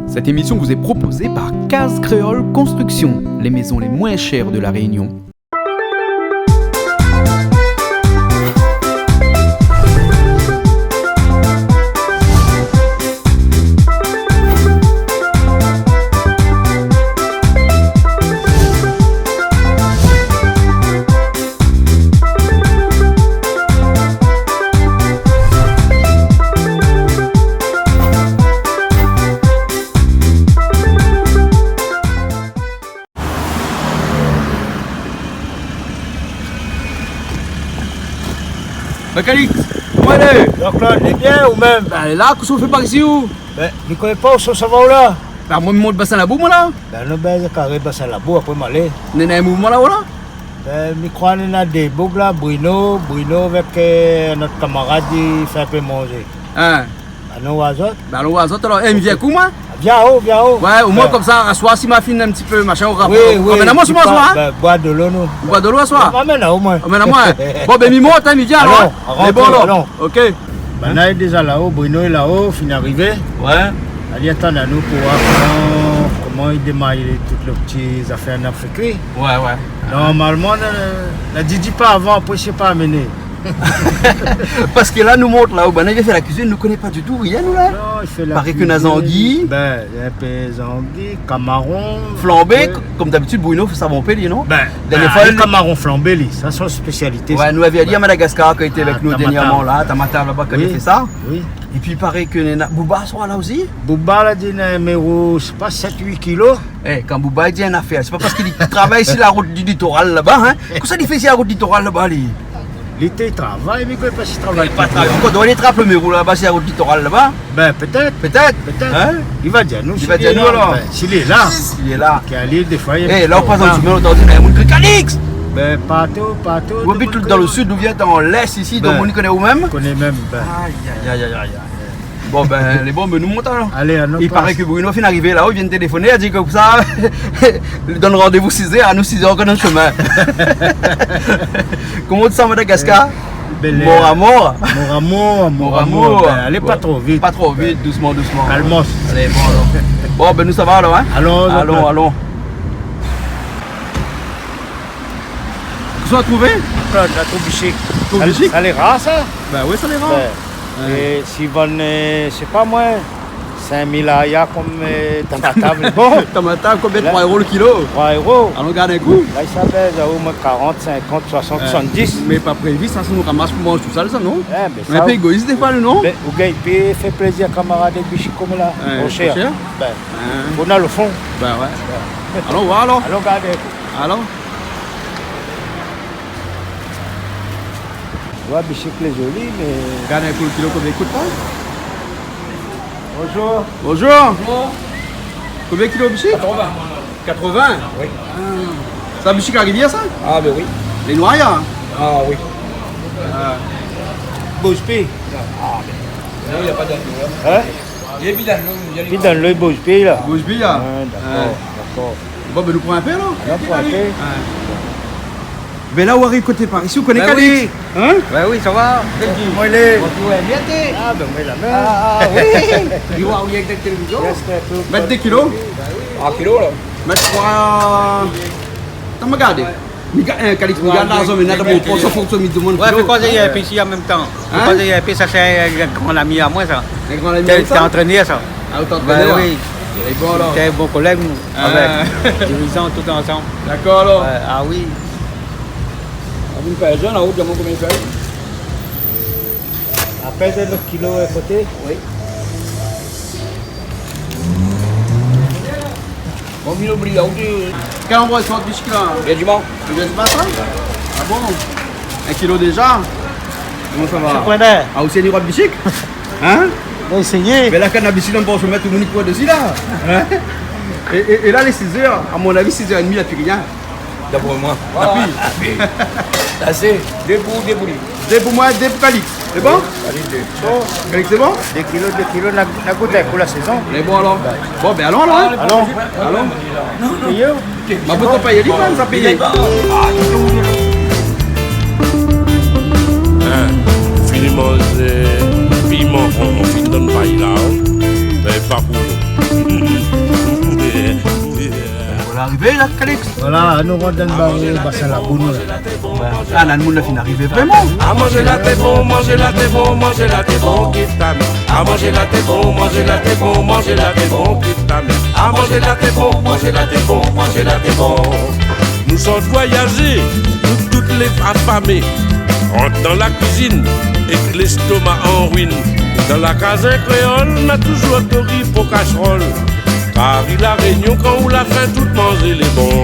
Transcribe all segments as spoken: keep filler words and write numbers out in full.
Cette émission vous est proposée par Case Créole Construction, les maisons les moins chères de La Réunion. Bin, Calix, koman i lé ? Jean-Claude, lé bien ou mèm ? Bin, lé la, kosa ou fé par isi, ou ? Bin, mi koné pa ousa ou sava la. Bin, moin, mi mont Basin Labou, moin, la. Bin, nou, bin, karé Basin Labou, apré, m'alé. Néna in mouvman la-o, la ? Bin, mi kroi néna dé boug la, Bruno, Bruno avèk, euh, nout kamarad, i fé in pé manzé. Hin. Alon oir azot. Bin, alon oir azot, alor. Eh, mi vien èk ou, moin ? Vien, o, vien, o. Ouais, omoin, konmsa, aswar, si ma fine in ti pé, machin, ou rapèl. Oui, oui. Ramèn amoin, si moin, aswar, hin ? Bin, boir dolo, nou. Boir dolo, aswar ? Ramèn amoin, moin. Ramèn amoin, hin. Bon, bin, mi mont, hin, mi vien, alor, hin. Alon, rantré, bon, alor. Alon. Ok. Banna lé déza la-o, Bruno lé la-o, fine arivé. Ouais. Alé atann anou pou oir koman, koman i démar tout lo ti zafèr an Afrik. Ouais, ouais. Normalman, la, la di di pa avan, apré sé pa amené. Parske la, nou mont la-o, banna i fé la kuizine, nou koné pa ditou, rien, nou, la. Non, i fé la kuizine. Paré ke néna zangi. Bin, in pé zangi, kamaron. Flanbé, ouais. Konm dabitid, Bruno i fé sa bonpé, li, non ? Bin, dernié foi, li, kamaron flanbé, li, sa son spésialité, sa. Ouais, nou lavé ali a Madagascar, kan li té avèk nou dernièrman, la, Tamata, laba, kan li fé sa. Oui. Épi, paré ke néna Bouba aswar la osi. Bouba la di néna in méro, sé pa, sèt, uit kilo. Eh, kan Bouba i di in afèr, sé pa parske li travay si la rout di litoral laba, hin. Kosa li fé si la rout litoral laba, li ? Li té travay, mé koné pa si travay. Li pa travay ankor, donk li trap lo méro laba si la rout litoral laba. Bin, pétèt. Pétèt. Pétèt. Hin ? Li va di anou, li va di anou, alor. Bin, si li lé la. Si li lé la. Ki alé, défoi, eh, la, ou pas dan lo simin, ou antann, néna moun i kri Calix. Bin, partou, partou. Ou abit dan lo sid, ou vien dan lès isi, donk moun i koné ou mèm. Koné mèm, bin. Ay, ay, ay. Bon, bin, lé bon, bin, nou mont, alor. Alé, anon. I paré ke Bruno fine arivé la-o, i vien téléfoné, i di ke sa, li donn randévou sizèr, anou sizèr ankor dan lo simin. Koman i lé Madagascar ? Bèl èr. Mor amor. Mor amor, mor amor. Mor amor. Bin, alé pa tro vit. Pa tro vit, dousman, dousman. Kalmos. Alé, bon, alor. Bon, bin, nou sava, alor, hin ? Alon, alon, alon. Kosa ou la trouvé ? Sa, sa trouv bishik. Trouv bishik ? Sa, sa lé rar, sa. Bin oui, sa lé rar. Bin, é si vann, euh, sé pa moin, sink mil aya konm, euh, tamata, mé bon. Tamata, konbien ? Troi éro lo kilo. Troi éro. Alon gard in kou. La, i sa bèz a omoin karant, sinkant, soisant, soisanndis. Mé pa prévi, sa, si nou ramas pou manz tousèl, sa, non ? Mé sa, in pé égois, défoi, non ? Bin, ou gingn pi fé plézir kamarad avèk bishik konm la. Tro shèr. Bin, fo néna lo fon. Bin ouais. Alon oir, alor. Alon gard in kou. Alon. Oua, bishik lé zoli, mé... Gard in kou lo kilo, konbien i kout, la ? Bonjour. Bonjour. Bonjour. Konbien kilo, bishik ? Katrovin. Katrovin ? Oui. Ah. Sa, bishik la rivièr, sa ? Ah, bin oui. Lé noir, hin ? Ah, oui. Ah. Bouz pi. Ah, bin. Non, na pa d'anlo, hin. Hin ? Li lé pi dan lo, li lé pi dan lo, i bouz pi, la. I bouz pi, la. Ah, dakor, dakor. Bon, bin, nou pran in pé, alor. Alon pran in pé. Ouais. Bin la, ou ariv koté par isi, ou koné Calix. Bin oui. Hin ? Bin oui, sa va. Kèl ki ? Koman i lé ? Bon, ou lé bien, té. Ah, bin, moin lé la mèm. Ah, ah, oui. Li oi aou èk télévizion. Mèt dé kilo. Troi kilo, la. Mèt troi. Atann, ma gardé. Mi ga-, eh, Calix, mi gard la zone, mé na d'abor, pou sa, fo ke mi demann. Ouais, fé koz in pé isi an mèm tan. Hin ? Fé koz in pé, sa sé in gran ami amoin, sa. In gran ami aou, sa ? Té antrénèr, sa. Ah, ou té antrénèr ? Bin oui. Lé bon, alor. Té bon kolèg, nou, avèk dirizan, tout ansanm. Dakor, alor. Ouais, ah oui. Ah, ou pèz la, ou di amoin konbien i pèz. Apré, sé lo kilo a koté. Oui. Bon, mi oubli, la, ou di... Kèl androi i sort bishik la ? Bien dimansh. Bien dimansh, sa ? Ah bon ? In kilo déza ? Koman sa va ? Sé koi, la ? Ah, ou sé ni roi bishik ? Hin ? M'a éséyé. Mé la, kan na bishik, nou pé pa mèt tout moun i kour dési, la. Hin ? É, é, é la, lé sizèr. A mon avi, sizèr é dmi, na pi rien. D'après moi. Voilà. Asé. Dé pou, dé pou li. Dé pou moin, dé pou Calix. Lé bon ? Alé, dé. Calix, lé bon ? Dé kilo, dé kilo, na, na gout avèk la sézon. Lé bon, alor. Bon, bin, alon, alor, hin. Alon. Alon. Péyé. Ma bout pa yé, li, sa péyé. Hin, fini manzé, piman, fini donn pay la, hin. Bin, pa pou nou. Arivé la, Calix ? Voilà, nou rant dann baro, basin la boune la. Ah, la, le moun la fine arivé vréman. A manzé la té bon, manzé la té bon, manzé la té bon, kit ta mèr. A manzé la té bon, manzé la té bon, manzé la té bon, kit ta mèr. A manzé la té bon, manzé la té bon, manzé la té bon. Nou sort voyazé, nou tout lé afamé. Rant dan la kuizine, èk lèstoma an ruine. Dan la kaz in kréol, na touzour kari pou kasrol. Kari La Rényon, kan ou la fin, tout manzé lé bon.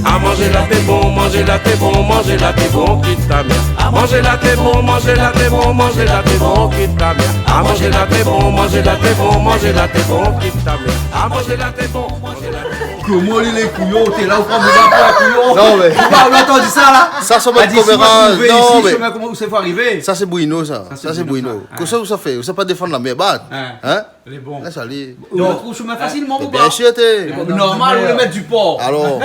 A manzé la té bon, manzé la té bon, manzé la té bon, kit ta mèr. A manzé la té bon, manzé la té bon, manzé la té bon, kit ta mèr. A manzé la té bon, manzé la té bon, manzé la té bon, kit ta mèr. A manzé la té bon, manzé la té bon. Koman li lé kouyon, té la, ou pran Bouba pou in kouyon ? Non, mé... Bouba, ou la antann sa la ? Sa sé bann komérad. Ou la trouvé isi, non, mé shomin, koman ou sé fo arivé ? Sa sé Bruno sa. Sa sé Bruno. Kosa ou sa fé ? Ou sa pa défann la mèr bat ? Hein ? Lé bon. Lès ali. Ou la trouv shomin fasilman, Bouba ? Mé biensir, té. Lé bon, normal, ou lé mèt du por. Alor.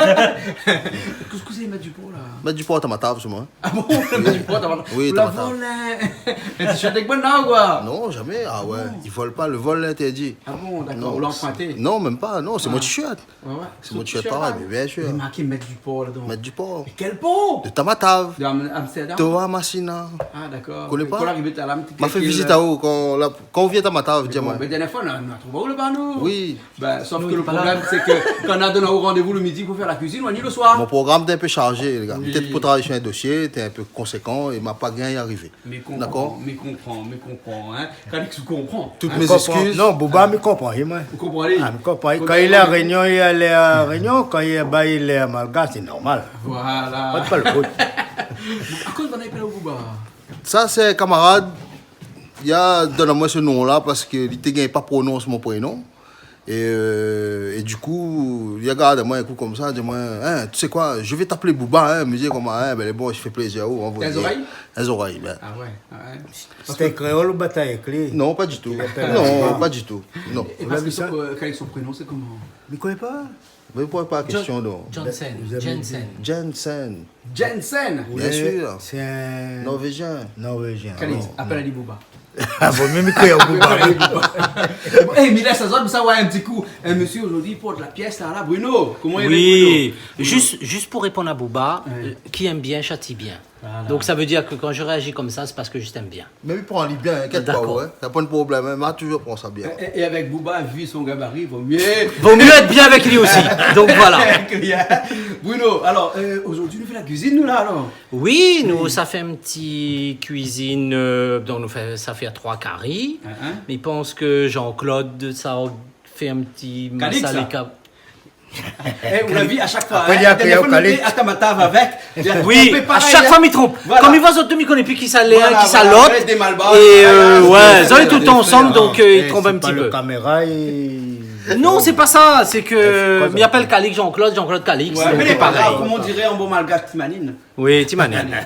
Kosa ou lé mèt du por la ? Mèt du por, ta ma tav, shomin. Ah bon ? Mèt du por, ta ma tav. Oui, ta ma tav. Ou la vol in, in t-shirt avèk bann la, koi ? Non, zamé. Ah ouais, i vol pa, le vol lé interdit. Ah bon, dakor. Non, ou la anprinté ? Non, mèm pa. Non, sé mon t-shirt. Ouais, ouais. Sé mon t-shirt, mé biensir. Lé marké mèt du por ladan. Mèt du por. Mé kèl por ? De ta ma tav. De Am-, Amsterdam ? Toa Masina. Ah, dakor. Koné pa ? Kan ou arivé, té la, ma fé vizit aou, kan la, kan ou vien ta ma tav, di amoin. Mé bon, mé dernié foi, nou la trouv aou laba, nou. Oui. Bin, sof ke le problèm, sé ke kan nou la donn aou randévou le midi pou fé la kuizine, ou la ni le soir. Mon program té in pé sharzé, lé gars. Oui. Pétèt pou travay su in dosié, té in pé konsékan é ma pa gingn arivé. Dakor ? Mi konpran, mi konpran, mi konpran, hein. Calix, ou konpran, hein ? Toutes mes excuses. Non, Bouba, mi konpran, oui, moin. Ou konpran, oui. Ah, mi konpran. Kan li lé La Rényon, li lé La Rényon. Kan li lé ba, li lé Malgash, sé normal. Voilà. Pa de, pa de fot. Akoz ou la apèl aou Bouba ? Sa sé in kamarad, li la donn amoin se non la parske li té gingn pa prononse mon prénon. É, euh, é du kou, li la gard amoin in kou konmsa, li di amoin, hein, tu sais quoi, je vais t'appeler Bouba, hein. Mi di koman, hein, bin, bon, i fé plézir aou, anvoy. In zorèy ? In zorèy, bin. Ah ouais, ah ouais. Sété kréol ou batay èk li ? Non, pa ditou. Non, pa ditou. Non. É parske son, euh, kan son prénon, sé koman ? Mi koné pa. Mé pou pa késtion, non. Johnson, Jensen. Jensen. Jensen. Oui, biensir. Sé in Norvézien. Norvézien. Calix, apèl ali Bouba. Ah, vo mié mi kréol Bouba. Apèl ali Bouba. É, mi lès azot, sa, ouais, in ti kou. In mésyé zordi i port la pyès la, la, Bruno. Koman i lé, Bruno ? Oui, zis, zis pou réponn a Bouba, euh, qui aime bien châtie bien. Voilà. Donc ça veut dire que quand je réagis comme ça, c'est parce que je t'aime bien. Mé mi pran ali bien, inkièt pa, ouais. Dakor. Na pwin problèm, hein. Ma touzour pran sa bien. É, é avèk Bouba, vu son gabari, vo mié... Vo mié èt bien avèk li osi. Donc voilà. Avèk li, hein. Bruno, alor, euh, zordi nou fé la kuizine, nou, la, alor ? Oui, nou, sa fé in ti kuizine, euh, donk nou fé, sa fé troi kari. Hein, hein. Mi pans ke Jean-Claude, sa fé in ti massalé kab-, Eh, ou la vi, a shak foi, hein, dernié foi, nou té a ta ma tav avèk. Oui, a shak foi mi tronp. Voilà. Konm i voi zot dé, mi koné pi kisa lé inn, kisa lot. Voilà, voilà. É, euh, ouais, zot lé toultan ansanm, donk, euh, i tronp in ti pé. Sé pa le kaméra, i... Non, sé pa sa, sé ke mi apèl Calix Jean-Claude, Jean-Claude Calix, donk sé parèy. Ouais, mé lé pa grav, koman i diré an bon malgash, ti manine. Oui, ti manine.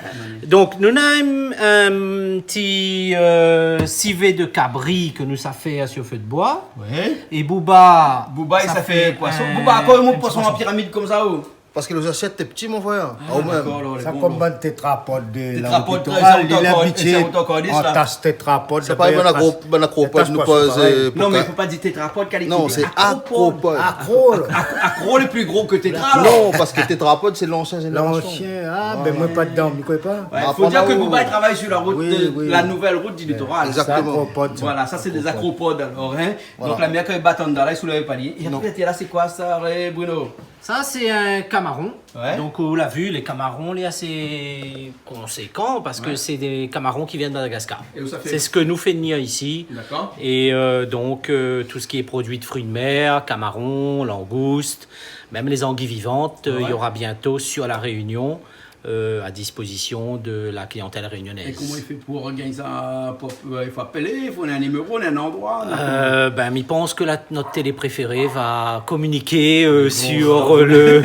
Donk nou néna in, in ti, euh, sivé de kabri ke nou sa fé asur fé d'boi. Oui. É Bouba, Bouba, sa fé poison. Bouba, koman, poison an piramid konmsa, ou ? Parske lé zasièt té pti, mon frèr. Ah, dakor, alor, lé bon, alor. Sa konm bann tétrapod de la... Tétrapod, sa, ou té ankor, sa, ou té ankor di sa. Tétrapod, sa parèy bann akro-, bann akropod, nou poz, euh, pou... Non, mé fo pa dir tétrapod, Calix, sé akropod. Non, sé akropod. Akro. Ak-, ak-, akro lé pli gro ke tétra, alor. Non, parske tétrapod, sé lansien zénérasion. Lansien, ah, bin, moin pa dedan, mi koné pa. Ouais, fo dir ke Bouba i travay sur la route, la nouvelle route du littoral. Oui, oui. Exactement. Sé akropod, sa. Voilà, sa sé dé akropod, alor, hein. Voilà. Donk la mèr kan i bat andan la, i soulèv pa li. Non. É apré, la, sé koi sa, euh, Bruno ? Sa sé in kamaron. Ouais. Donk, ou la vi, lé kamaron lé asé konsékan parske sé dé kamaron ki vien de Madagascar. É ousa i fé ? Sé sak nou fé vnir isi. Dakor. É, euh, donk, euh, tout sak lé produi de fruits de mer, kamaron, langouste, mèm lé zanguiy vivantes, euh, il y aura bientôt sur La Réunion, euh, à disposition de la clientèle réunionnaise. É koman i fé pou organiz sa ? Pou, euh, i fo apèl, i fo in niméro, in landroi, in... Euh, bin, mi pans ke la, nout télé préféré va kominiké, euh, sur, euh, le,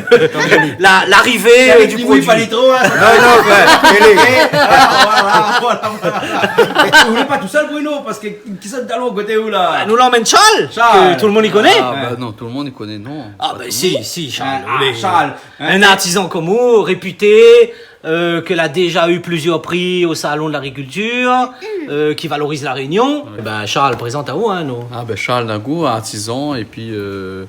la, l'arivé, euh, du produi. Avèk Dimitri, pa tro, hein. Non, non, bin, télé. É, ah, voilà, voilà, voilà. É ou lé pa tousèl, Bruno, parske kisa i dalon koté ou la ? Bin, nou la amenn Charles, ke tout le moun i koné. Ah, bin non, tout le moun i koné, non. Ah, bin si, si, Charles. Ah, Charles. In artizan konm ou, répité, euh, ke la déza u plizièr pri o Salon de l'Agriculture, euh, ki valoriz La Rénion. Ouais. Bin, Charles, prézant aou, hein, nou. Ah, bin, Charles Nagou, artizan épi, euh,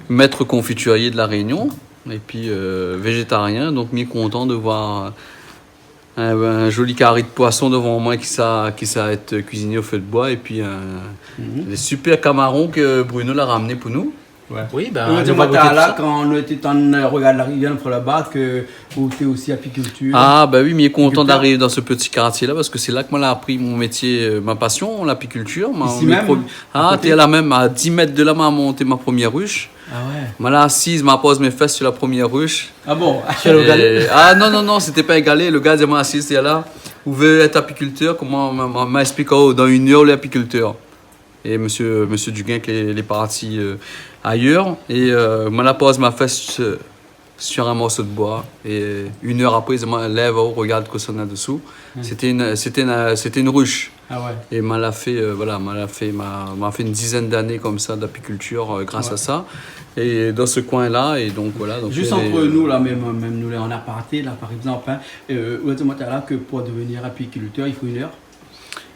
maître confiturier de La Rénion. épi, euh, véjétarien. Donk, mi lé kontan de voir, euh, in, in zoli kari de poison dovan moin ki sa, ki sa èt kuiziné o fé de boi. Épi, euh, lé super kamaron ke Bruno la ramné pou nou. Ouais. Oui, ben, nou va gout sa. Kan nou lété antrinn rogard la rivièr, nou la vi laba ke ou té osi apikiltir. Ah, ben oui, mi lé kontan d'ariv dan se pti kartié la, parske sé la ke moin la apri mon métié, euh, ma pasion, lapikiltir. Isi mèm, a koté ? Ah, té la mèm, a dis mèt de la, ma la mont ma promièr rush. Ah ouais. Ma la asiz, ma la poz mon fès si la promièr rush. Ah bon ? Sur le galet ? É, ah non, non, non, sété pa in galé. Le gars i di amoin, asiz, té la. Ou vé èt apikiltir, koman, ma, ma, ma la ésplik, oh, dan inn èr, lé apikiltir. É mésyé, mésyé Duguin, ki lé, lé parti, euh, ayèr. É, euh, ma la poz mon fès, euh, sur in morso de boi. É inn èr apré, i di amoin, lèv, oh, rogard kosa néna dosou. Hmm. Sété in, sété in, sété in rush. Ah ouais. É ma la fé, euh, voilà, ma la fé, ma, ma la fé in dizèn d'ané konmsa d'apikiltir, euh, gras a sa. Ouais. É dan se koin-la, é donk, voilà, donk, euh, zis ant nou la, mèm, mèm nou la an aparté la, par égzanp, in, euh, ou la di amoin la ke pou devenir apikiltir, i fo inn èr.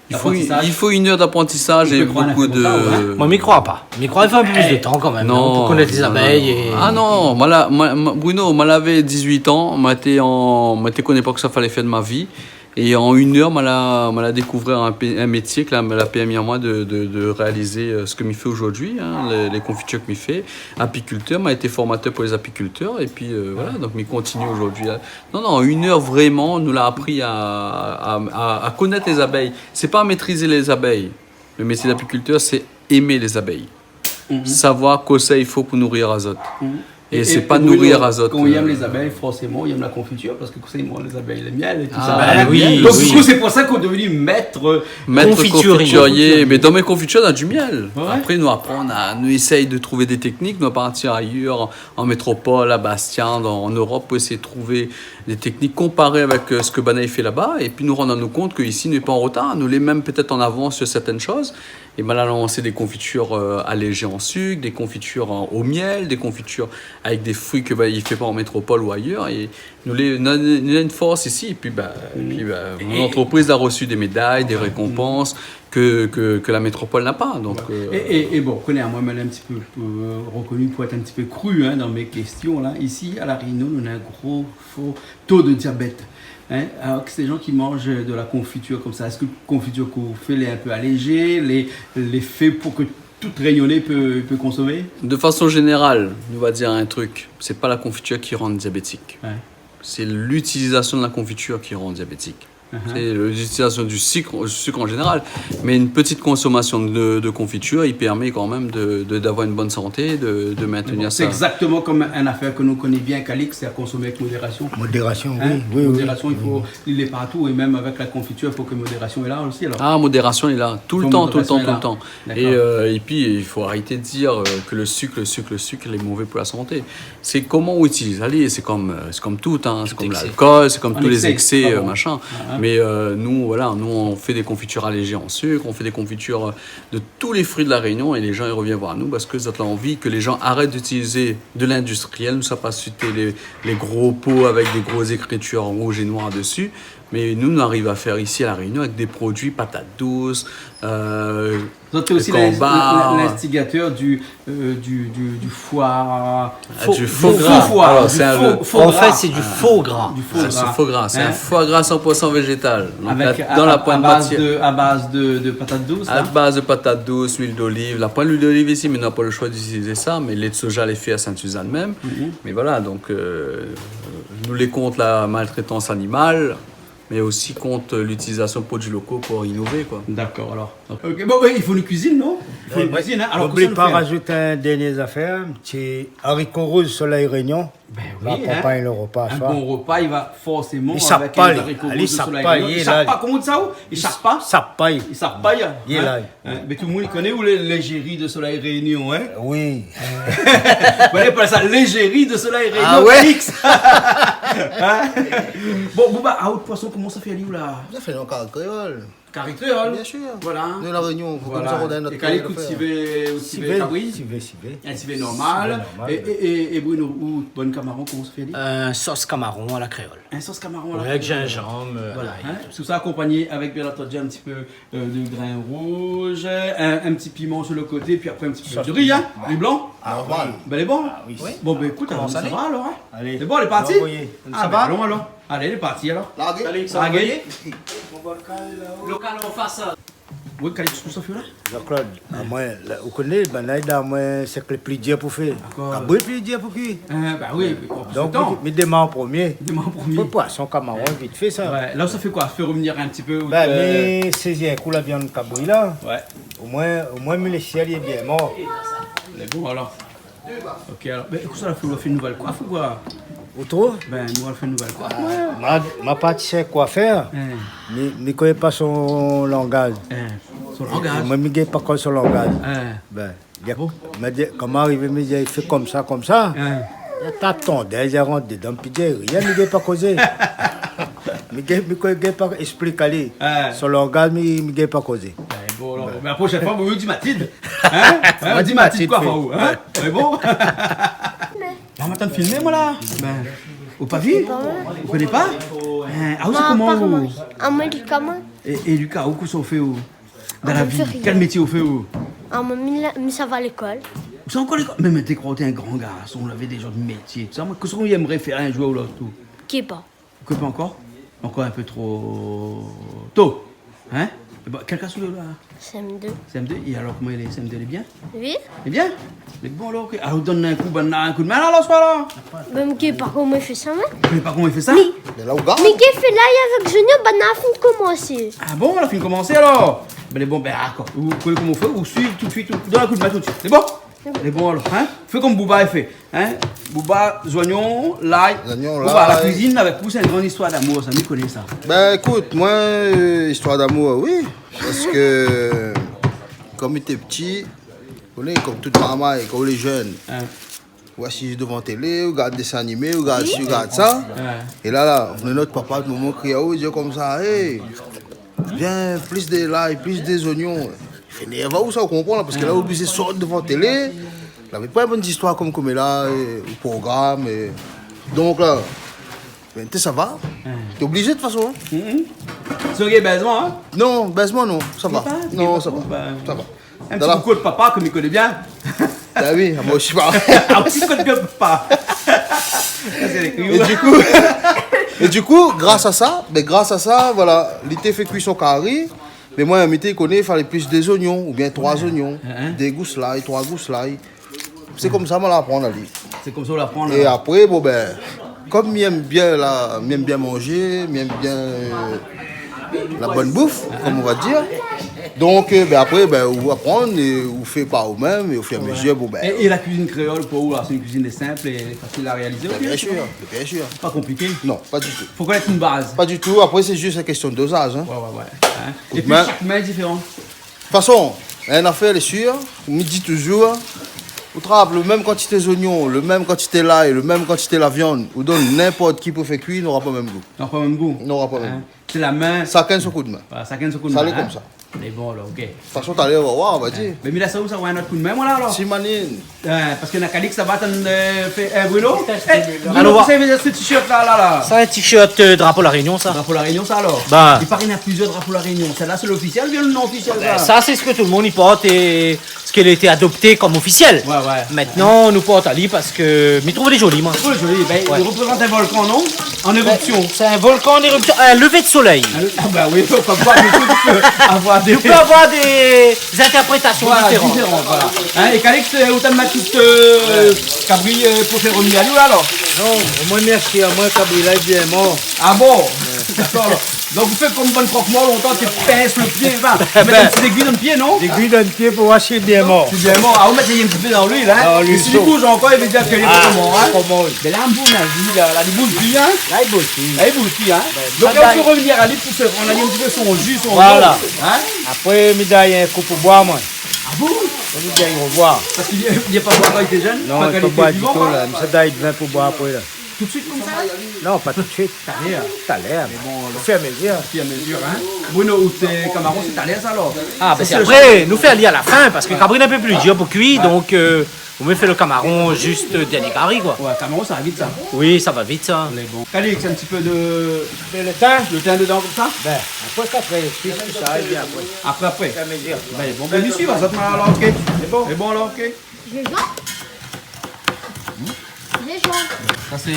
I fo, i fo inn èr d'aprantisaz é bonpé de... Ou pé krwar in afèr konmsa, in ? Moin, mi krwa pa. Mi krwa i fo in pé plis de tan kan mèm, non, pou konèt lé zabèy é... Ah non, moin la, moin, moin, Bruno, moin lavé dizuit an, moin té an, moin té koné pa kosa falé fé de ma vi. É an inn èr, moin la, moin la dékouvèr in pé-, in métié ke la, la pèrmi amoin de, de, de réalizé, euh, se ke mi fé zordi, in, lé, lé konfitir ke mi fé. Apikiltir, moin la été formatèr pou lé apikiltir, épi, euh, voilà, donk mi kontinié zordi, in. Non, non, inn èr vréman, nou la apri a, a, a, a konèt lé zabèy. Sé pa métriz lé zabèy. Le métié d'apikiltir, sé èm lé zabèy. Mhm. Savoir kosa i fo pou nouri azot. Mhm. É, é sé pa nouri azot, kan i èm lé zabèy, forséman i èm la konfitir, parske kosa i manz lé zabèy, le mièl é tout sa. Ah, ben oui, donk, oui. Donk, du kou, sé pou sa ou la devni mèt, euh, mèt konfitirié. Konfitirié. Mé dan mon konfitir, néna du mièl. Ouais. Apré, nou aprann a, nou éséy de trouv dé téknik, nou parti ayèr, an métropol, a Bastia, dan, an Erop, pou éséy trouv dé téknik konparé avèk, euh, se ke banna i fé laba, épi nou rann anou kont ke isi, nou lé pa an rotar, nou lé mèm pétèt an avans sur sèrtin shoz. É ben, la, nou la lansé dé konfitir, euh, alézé an suk, dé konfitir an, o mièl, dé konfitir avèk dé frui ke, ben, i fé pa an métropol ou ayèr. É nou lé, nou, nou, nou néna in fors isi. Épi, ben, épi, ben, mon antrepriz la resu dé méday, dé rékonpans ke, ke, ke la métropol na pa. Donk, euh, é, é, é bon, ou koné, moin, mi lé in ti pé, euh, rokoni pou èt in ti pé kru, in, dan mé késtion la. Isi, a La Rényon, nou néna in gro, fo to de diabèt. In ? Alor ke sé dé jan ki manz de la konfitir konmsa, èske konfitir ke ou fé lé in pé alézé, lé, lé fé pou ke tout Rényoné pé, pé konsomé ? De fason zénéral, nou va dir in trik, sé pa la konfitir ki rann diabétik. Ouais. Sé l'itilizasion de la konfitir ki rann diabétik. Mhm. Sé l'itilizasion du sik, du sik an zénéral, mé in ti konsomasion de, de konfitir, i pèrmé kan mèm de, de, d'avoir in bone santé, de, de maintenir sa. Bon, sé égzaktoman konm in afèr ke nou koné bien, Calix, sé a konsomé avèk modérasion. Modérasion, oui, oui, oui. Modérasion, i fo, li lé partou, é mèm avèk la konfitir, i fo ke modérasion lé la osi, alor. Ah, modérasion lé la. Tout le tan, tout le tan, tout le tan. Fo modérasion lé la. Dakor. É, euh, épi, i fo arété de dir, euh, ke le sik, le sik, le sik, lé mové pou la santé. Sé koman ou itiliz. Alé, sé konm, euh, sé konm tout, in, sé konm lalkol, sé konm tout lé éksé, euh, machin. Tout éksé. An éksé, pa bon. Ah, ah. Mé, euh, nou, voilà, nou, nou fé dé konfitir alézé an suk, nou fé dé konfitir, euh, de tout lé frui de La Rényon é lé jan i revien voir nou parske zot la anvi ke lé jan arèt d'itiliz de l'industriel. Nou sa pa sité lé, lé gro po avèk dé gro zékritir an rouj é noir desi, mé nou, nou ariv a fèr isi a La Rényon avèk dé produi patat dous, euh, Zot té osi kanbar. L'in-, l'in-, l'instigatèr du, euh, du, du, du foi, ah, du faux gras. Faux foi, du faux, faux gras. An fèt, sé du faux gras. Du faux gras. Ah, sé faux gras. Sé in foi gras san pour san vézétal. Donk, avèk, la, dan la poin matièr. A baz de, a baz de, de patat dous, in ? A baz de patat dous, luil d'oliv. La poin luil d'oliv isi, mé nou na pa le shoi d'itiliz sa, mé lé de soja lé fé a Sint-Sizane mèm. Mhm. Mé voilà, donk, euh, nou lé kont la maltrétans animal, mé osi kont l'itilizasion de produi loko pou inové, koi. Dakor, alor. Ok, bon, ben, i fo nou kuizine, non ? I fo nou kuizine, in. Alor, kosa nou fé ? Oubli pa razout in dèrnié zafèr, sé zariko rouz Solèy Rényon. Ben oui, in. Va akonpagn le repa, in bon repa, i va forséman avèk zariko rouz Solèy Rényon. I sap pa, i sap pa, koman i di sa, ou ? I sap pa ? I sap pa. I sap pa, in. Mé tout le moun i koné, ou, lé-, légéri de Solèy Rényon, in ? Oui. Bon, i apèl sa légéri de Solèy Rényon, Calix. Ah ouais ? In ? Bon, bon, ba, a out poison, koman sa fé ali, ou la ? Sa fé an kari kréol. Kari kréol. Bien sûr. Voilà. Nou, La Rényon, fo konmsa, nou na nout kari a fèr. É kari, kout sivé, ou sivé kabri. Sivé, sivé. In sivé normal. Sivé normal, ouais. É, é, é, é Bruno, ou bann kamaron, koman sa i fé, li ? Euh, sauce camaron à la créole. In sos kamaron a la kréol. Ouais, avèk zinzanm, euh, voilà, lay, tout sa. Tout sa akonpagné avèk, bien antandi, in ti pé, euh, de grin rouz, in, in ti piman su lo koté, pi apré in ti pé de ri, in. Sos piman. Lé blan. Ah, oui. Bin, lé bon. Ah, oui. Bon, bin, ékout, alon, sa va alor, in ? Alé. Lé bon, lé parti ? Anvoyé. Ah, bin, alor, alon alor. Alé, lé parti alor. Largé. Largé. Lo kal an fas. Oui, Calix, kosa ou fé la ? Jean-Claude, amoin, la, ou koné, bann la i di amoin, sé ke lé pli dir pou fé. Dakor. Kabri pli dir pou kui. Euh, ba oui, mé bon, donk, mi, mi démar an promié. Démar an promié. Fo poison, kamaron, vit fé sa. Ouais, la, sa i fé koi ? Fé revnir in ti pé, euh, mi sézi in kou la viann kabri la. Ouais. Omoin, omoin, mi lé sir li lé bien mor. Lé bon alor. Ok, alor, bin, ékout, sa la fé, ou la fé in nouvèl koif ou koi ? Ou trouv ? Bin, nou la fé in nouvèl koif, ouais. Ma, ma parti shé koifèr, in, mi, mi koné pa son langaz. In, son langaz ? Moin, mi gingn pa koz son langaz. In. Bin, li la, ah bon ? Ma di, koman arivé, mi di, i fé konmsa, konmsa. In. Li la tap tondèz, li la rant dedan, pi di rien, mi gingn pa kozé. Mi gingn, mi koné, gingn pa ésplik ali. In. Son langaz, mi, mi gingn pa kozé. Bin, bon, alor, bin, la proshèn foi, ou di Matilde. In ? In, ou di Matilde, koi, in ? Ouais. Lé bon ? La, ma tann filmé, moin, la. Bin, ou pa vi ? Ou koné pa ? In, ah, ou sé koman, ou ? Ah, moin, Lucas, moin. É, é Lucas, ou, kosa ou fé, ou ? Dan la vi, kèl métié ou fé, ou ? Ah, moin, mi la, mi sava lékol. Ou sava ankor lékol ? Mé, mé té kroi ou té in gran garson, ou lavé déza de métié, tousa. Moin, kosa ou émré fé in zour ou lot, ou ? Ké pa. Ou koné pa ankor ? Ankor in pé tro to. In ? É bin, kèl klas ou lé la ? C M deux. C M deux, é alor, koman i lé, C M deux, lé bien ? Oui. Lé bien ? Lé bon, alor, ok. Alor, ou donn in kou, bann la, in kou d'min, la, lo soir, la ? Bin, mi koné pa koman i fé sa, moin. Ou koné pa koman i fé sa ? Mi, mé la, ou gard, mi ké fé lay avèk zoignon, bann la fine komansé. Ah bon, la fine komansé, alor ? Bin, lé bon, bin, dakor. Ou koné koman ou fé, ou suiv tout suit, ou donn in kou d'min tout suit. Lé bon ? Lé bon, alor, in ? Fé konm Bouba i fé. In ? Bouba, zoignon, lay. Zoignon, lay. Bouba, la kuizine avèk ou, sé in gran zistoir d'amour, sa, mi koné sa. Bin, ékout, moin, euh, zistoir d'amour, oui. Parske, kom mi té pti, ou koné, kom tout marmay, é kan ou lé jenn, in, ou asiz dovan télé, ou gard désin animé, ou gard si, ou gard sa. In. É la, la, vni nout papa, nout momon i kri aou, i di konmsa, « Hey, vien, plis de lay, plis de zoignon. » Fé nèrv aou sa, ou konpran, la, parske la, ou oblizé sort dovan télé. Lavé pa bann zistoir kom, kom la, euh, o program, euh. Donk la, bin, té sava. In. Té oblizé, de tout fason, in. Mm, mm. Si ou gingn bèz amoin, in ? Non, bèz amoin, non, sava. Té pa, té pa, sa va. Sa va. In ti koukou de papa, kom i koné bien. Bin oui, amoin osi, pa. In ti koukou de papa. Sa, sé lé kriol. É di kou, é di kou, gras a sa, bin, gras a sa, voilà, li té fé kui son kari. Mé moin, mi té koné, falé plis de zoignon, oubien troi zoignon, dé gous lay, troi gous lay. Sé konmsa moin la aprann ali. Sé konmsa ou la aprann, é la. Apré, bon, bin, kom mi èm bien la, mi èm bien manzé, mi èm bien, euh, la bone bouf, kom on va dir. Donk, euh, bin, apré, bin, ou aprann é ou fé par ou mèm, é o fir é a mezir, bon, bin. É, é la kuizine kréol, pou ou, la, sé in kuizine sinp é fasil a réalizé, bien sir, bien sir. Pa konpliké. Non, pa ditou. Fo konèt in baz. Pa ditou. Apré, sé zis in késtion de dozaz, in. Ouais, ouais, ouais. In. Kout d'min. É pi, shak min lé diféran. De tout fason, in afèr lé sir, mi di touzour, ou trap lo mèm kantité zoignon, lo mèm kantité lay, lo mèm kantité la viann, ou donn ninport ki pou fé kui, nora pa mèm gou. Nora pa mèm gou. Nora pa mèm gou. In. Sé la min. Shakinn son kout d'min. Voilà, shakinn son kout d'min, in. Sa lé konmsa. Mé bon, alor, ok. De tout fason, talèr, ou va voir, va dir. Mé mi la sa, ou sa, ou na in ot kout d'min, moin, la, alor. Simanine. Euh, parske na Calix laba, tann, euh, fé, euh, Bruno. Eh, Bruno, alor, kosa i vé dir se t-shirt la, la, la ? Sa, in t-shirt, euh, drapo La Rényon, sa. Drapo La Rényon, sa, alor ? Ba. I paré na plizièr drapo La Rényon. Sèt-la, sé lofisièl oubien lo non ofisièl, sa ? Sa, sé sak tout lo moun i port é sak la été adopté kom ofisièl. Ouais, ouais. Mintnan, nou port ali parske mi trouv lé zoli, moin. Lé zoli, bin, ouais, i reprézant in volkan, non ? An érupsion. Sé in volkan an érupsion, in lévé de solèy. In lé-, ah, ba oui, fo pa voir, mé ou pé avoir dé, ou pé avoir dé interprétasion diféran. Voilà, diféran, voilà. In, é Calix, euh, ou tann ma ti, euh, kabri, euh, pou fé revnir ali, la, alor ? Non, omoin, mèrsi, amoin, kabri la lé bien mor. Ah bon ? Ouais. Dakor, alor. Donk, ou fé kom bann krok-mor lontan, té pins lo pié, va. Mèt in ti zégui dan lo pié, non ? Zégui dan lo pié pou voir si lé bien mor. Sé bien mor. Ah, ou mèt in ti pé dan luil, in. Dan luil sho. É si li bouz ankor, i vé dir ke lé pa mor, in. Ah, pa mor, oui. Mé la, a mon avi, la, la, li bouz pi, in. La, li bouz pi. La, li bouz pi, in. Bin, donk, sa la, ou fé revnir ali pou fé, on a in ti pé son ji, son dlo, in. Voilà. Apré, mi done in kou pou boir, moin. Ah bon ? Mi done in kou pou boir. Parske li, li la pa boir kan li té jenn, kan li té vivan, koi. Non, li la pa boir ditou, la. Mi sa done vin pou boir apré, la. Tout suit konmsa ? Non, pa tout suit. Talèr. Talèr. Mé bon, alor. Ofiramizi. Ofiramizi, in. Bruno, out kamaron, sé talèr sa, alor ? Ah, bin, sé apré, nou fé ali a la fin, parske kabri lé in pé pli dir pou kui, donk, euh, vo mié fé lo kamaron zis, euh, dèrnié kari, koi. Ouais, kamaron, sa va vit, sa. Oui, sa va vit, sa. Lé bon. Calix, in ti pé de, de lo tin. Lo tin dedan, konmsa ? Bin, apré, apré, pi tousa, é bien apré. Apré, apré. Ofiramizi. Bin, bon, bin, misié, va, sa, alor, OK. Lé bon. Lé bon, alor, OK. Zinzanm. Zinzanm. Sa, sé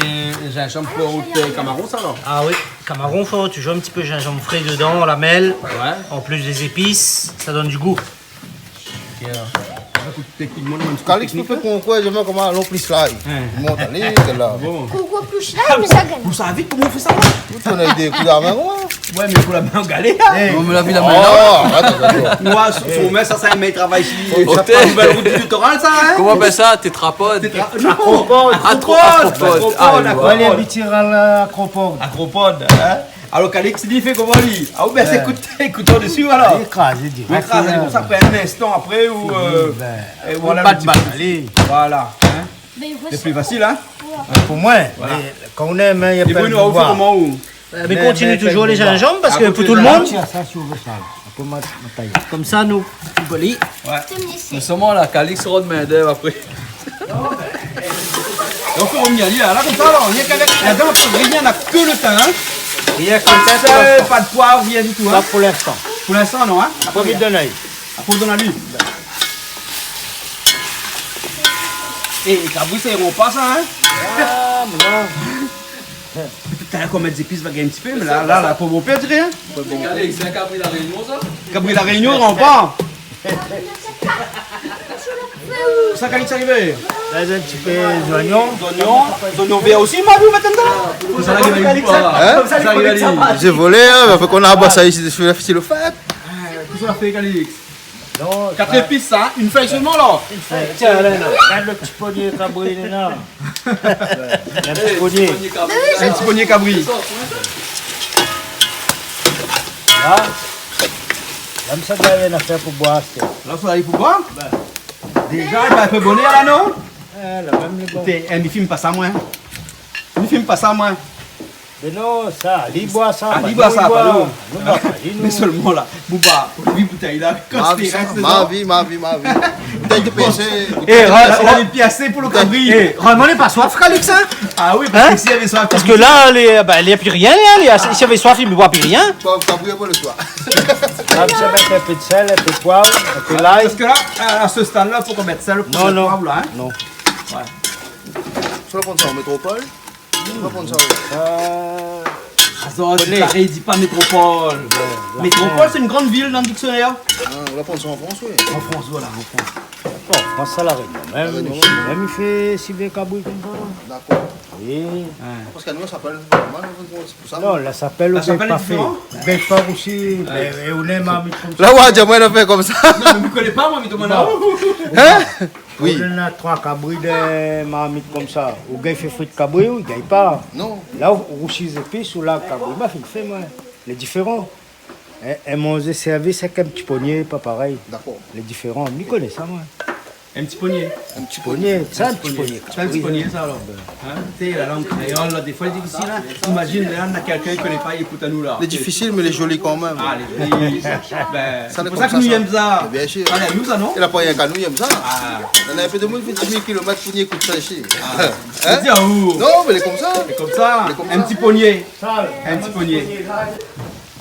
zinzanm pou out kamaron, sa, alor ? Ah oui, kamaron, fo touzour in ti pé zinzanm fré dedan, la mèl. Ouais. An plis dé zépis, sa i donn di gou. OK, alor. Calix, nou fé konkou, zèt koman alon plis la. Mont ali, la. Bon. Konkou plis la, mé sa i gingn. Ou sa vit, koman ou fé sa, la ? Ou tourn ali dé kou la min, koi. Ouais, mé pou la min, ou galèr, in. Non, mé la vi, la min, la. Oh, atann, atann. Mé sa, sa, sa, mé travay isi. Sa, sé pa nouvèl rout di litoral, sa, in ? Koman i apèl sa ? Tétrapod ? Tétra-, non. Atro-, atropod. Atropod. Atropod, ah, atropod. Ouais, li lé abitié a l'atropod. Atropod, in ? Alor, Calix, li fé koman, li ? Ah, oubien sé kout, kout dsi, alor. Li kraz dirèk, konmsa, apré, in instan apré, ou, euh, é voilà, bat, in ti pé. Voilà, in ? Sé pli fasil, in ? Ouais, pou moin. Voilà. Mé kan ou èm, in, na pa de pouvwar. É Bruno, ou fé koman, ou ? Mé kontinié touzour lé zinzanm, parske pou tout lo moun. Tir sa si ou vé sa. Apré, ma, ma tay. Konmsa, nou, nou pé alé. Ouais. Mé solman, la, Calix i rod min dèv apré. Donk, ou rovien ali, la, la, konmsa, la, rienk avèk, ladan, apré, rien, na ke lo tin, in. Rienk lo tin, pou linstan. Pa de poiv, rien ditou, in. Pa pou linstan. Pou linstan, non, in. Apré, mi done ali. Apré, ou done ali. É, kabri, sé ron pa sa, in. Ah, mé non. Talèr, kan ou mèt zépis, va gingn in ti pé, mé la, la, la, pou mon pèr, di rien. Regardé, sé in kabri La Rényon, sa. Kabri La Rényon, ron pa. Sa, Calix, sa i ariv. La, in ti pé zoignon. Zoignon, zoignon vèr osi, ma, ou mèt dedan. Kosa la ariv, Calix, sa ? In ? Kosa la ariv, Calix, sa ? Zé volé, in, mé fo k'ou na sa isi, dsi lo fé. Ah, kosa la fé, Calix ? Non, kat zépis, sa, in fèy solman, la. In fèy. Tiens, la, la. Gard lo ti ponyé kabri, la. In ti ponyé. In ti ponyé kabri. La. La, mi sa gingn in nafèr pou boir, sé. La, sa i ariv pou boir ? Bin. Déza, bin, in pé bonèr, la, non ? É, la mèm lé bon. Té, é, mi film pa sa, moin. Mi film pa sa, moin. Mé non, sa, li boir sa, ah, pa li boir sa, pa nou. Nou boir pa, li, nou. Mé solman la, Bouba, ou la vi boutèy la, kan sé rès dedan. Ma vi, ma vi, ma vi. Boutèy de pièsé. É, boutèy de pièsé pou lo kabri. É, Ramon lé pa soif, Calix, in ? Ah oui, parske si lavé soif, parske la, lé, bin, li na pi rien, li, li, si lavé soif, li boir pi rien. Soif, kabri, apré lo soir. La, mi sa mèt in pé de sèl, in pé de poiv, in pé lay. Parske la, a, a se stad la, fo pa mèt sèl, fo mèt poiv la, in. Non, non. Ouais. Sa, ou la pran sa an métropol ? Ou la pran sa, oui. Euh, ah, sa, ou la di pa métropol. Ouais, la Frans. Métropol, sé in gran vil dan lo diksionèr. Ah, ou la pran sa an Frans, oui. An Frans, voilà, an Frans. Bon, an Frans, sa, La Rényon mèm, La Rényon mèm, i fé sibé kabri konmsa, la. Dakor. Oui. Ah, parske nou, La Chapelle, sé pa mal, an Frans, sé pou sa. Non, La Chapelle, La Chapelle lé diféran. Ou gingn pa fé. Ou gingn pa osi, mé, é ou néna marmit konmsa. La, ou la di amoin, la fé konmsa. Non, mé mi koné pa, moin, mi domann aou. In ? Oui. Ou néna troi kabri dan marmit konmsa. Ou gingn fé frit kabri, ou gingn pa. Non. La, ou rousi zépis, ou la kabri, ma fine fé, moin. Lé diféran. In, in manzé sèrvis avèk in ti ponyé, pa parèy. Dakor. Lé diféran. Mi koné sa, moin. In ti ponyé. In ti ponyé, sa, in ti ponyé. Sa, in ti ponyé, sa, alor. In, té, la lang kréol, la, défoi, lé difisil, in. Imazine, la, na kèlkin i koné pa, i ékout anou, la. Lé difisil, mé lé zoli kanmèm. Ah, lé zoli. Bin, sé pou sa ke nou yèm sa. Bien sir. Alé, nou, sa, non ? É la pa rienk anou i yèm sa. Ah. Néna in pé de moun i fé dis mil kilomèt pou ni ékout sa isi. Ah. In ? Di aou. Non, mé lé konmsa. Lé konmsa. Lé konmsa. In ti ponyé. In ti ponyé.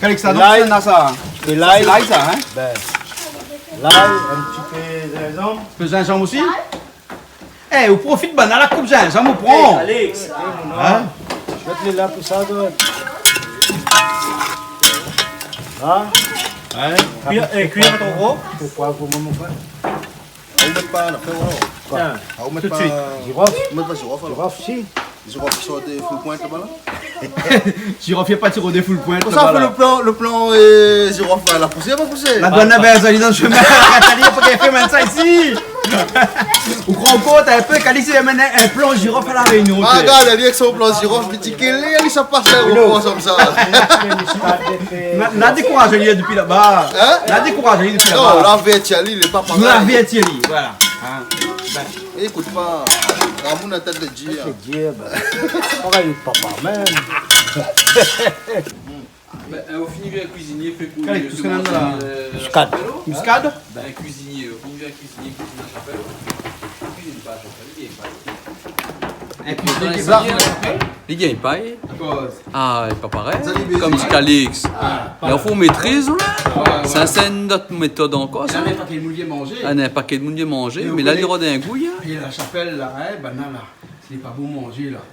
Calix, sa, donk, lay. Sa, na sa. Lay. Sa, sé lay, sa, in ? Bin, lay, in ti pé zinzanm. Pé zinzanm osi ? É, ou profit, banna la koup zinzanm, ou pran. É, Calix, é, mon... In ? Mèt ali la pou sa, donk. In ? Ouais. Kui, é, kui in pé tro gro. Fo poiv pou moin, mon frèr. Ah, ou mèt pa la, frèr, non ? Koi ? Tiens, tout de suite. Ah, ou mèt pa, zirof ? Ou mèt pa zirof, alor ? Zirof, si. Zirof i sort de Foulpoint laba la ? Zirof, na pa zirof de Foulpoint laba la. Pou sa, lo plan, lo plan, euh, zirof la, la pousé, la pa pousé ? La douane la bèz ali dan shomin, la di ali, fo pa fé mèm sa isi. Ou pran kont in pé, Calix i amenn in, in plan zirof a La Rényon, ah, té. Gard ali avèk son plan zirof, li di ke li, li sa pas la, ou pran sa konmsa. Na, na dékouraz ali dopi laba. In ? Na dékouraz ali dopi laba. Non, la avèrti ali, li lé pa parèy. Nou la avèrti ali, voilà. Ah, bin, ékout pa, Ramon la tèt de dir. Tèt de dir, bin. Parèy, papa mèm. Bin, euh, ou fini vien kuizinié, fé kou, alé, euh, tout sak nou néna la. Muskad. Muskad ? Bin, kuizinié, ou fini vien kuizinié, kuizinié a Shapèl. Kuizine pa a Shapèl, li gingn pa. É pi, pourtan, li gingn pa, li gingn pa, é. Akoz ? Ah, lé pa parèy. Zot i bézi. Kom di Calix. Ah, lé an fo métriz, ou la. Ah, ouais, ouais. Sa, sé in not métod ankor, sa. Néna in pakèt moun i manz. Ah, néna in pakèt moun i manz, mé la, li rod in gou, hein. É ou koné, é la Shapèl la, hein, banna la, sé pa bon manzé la.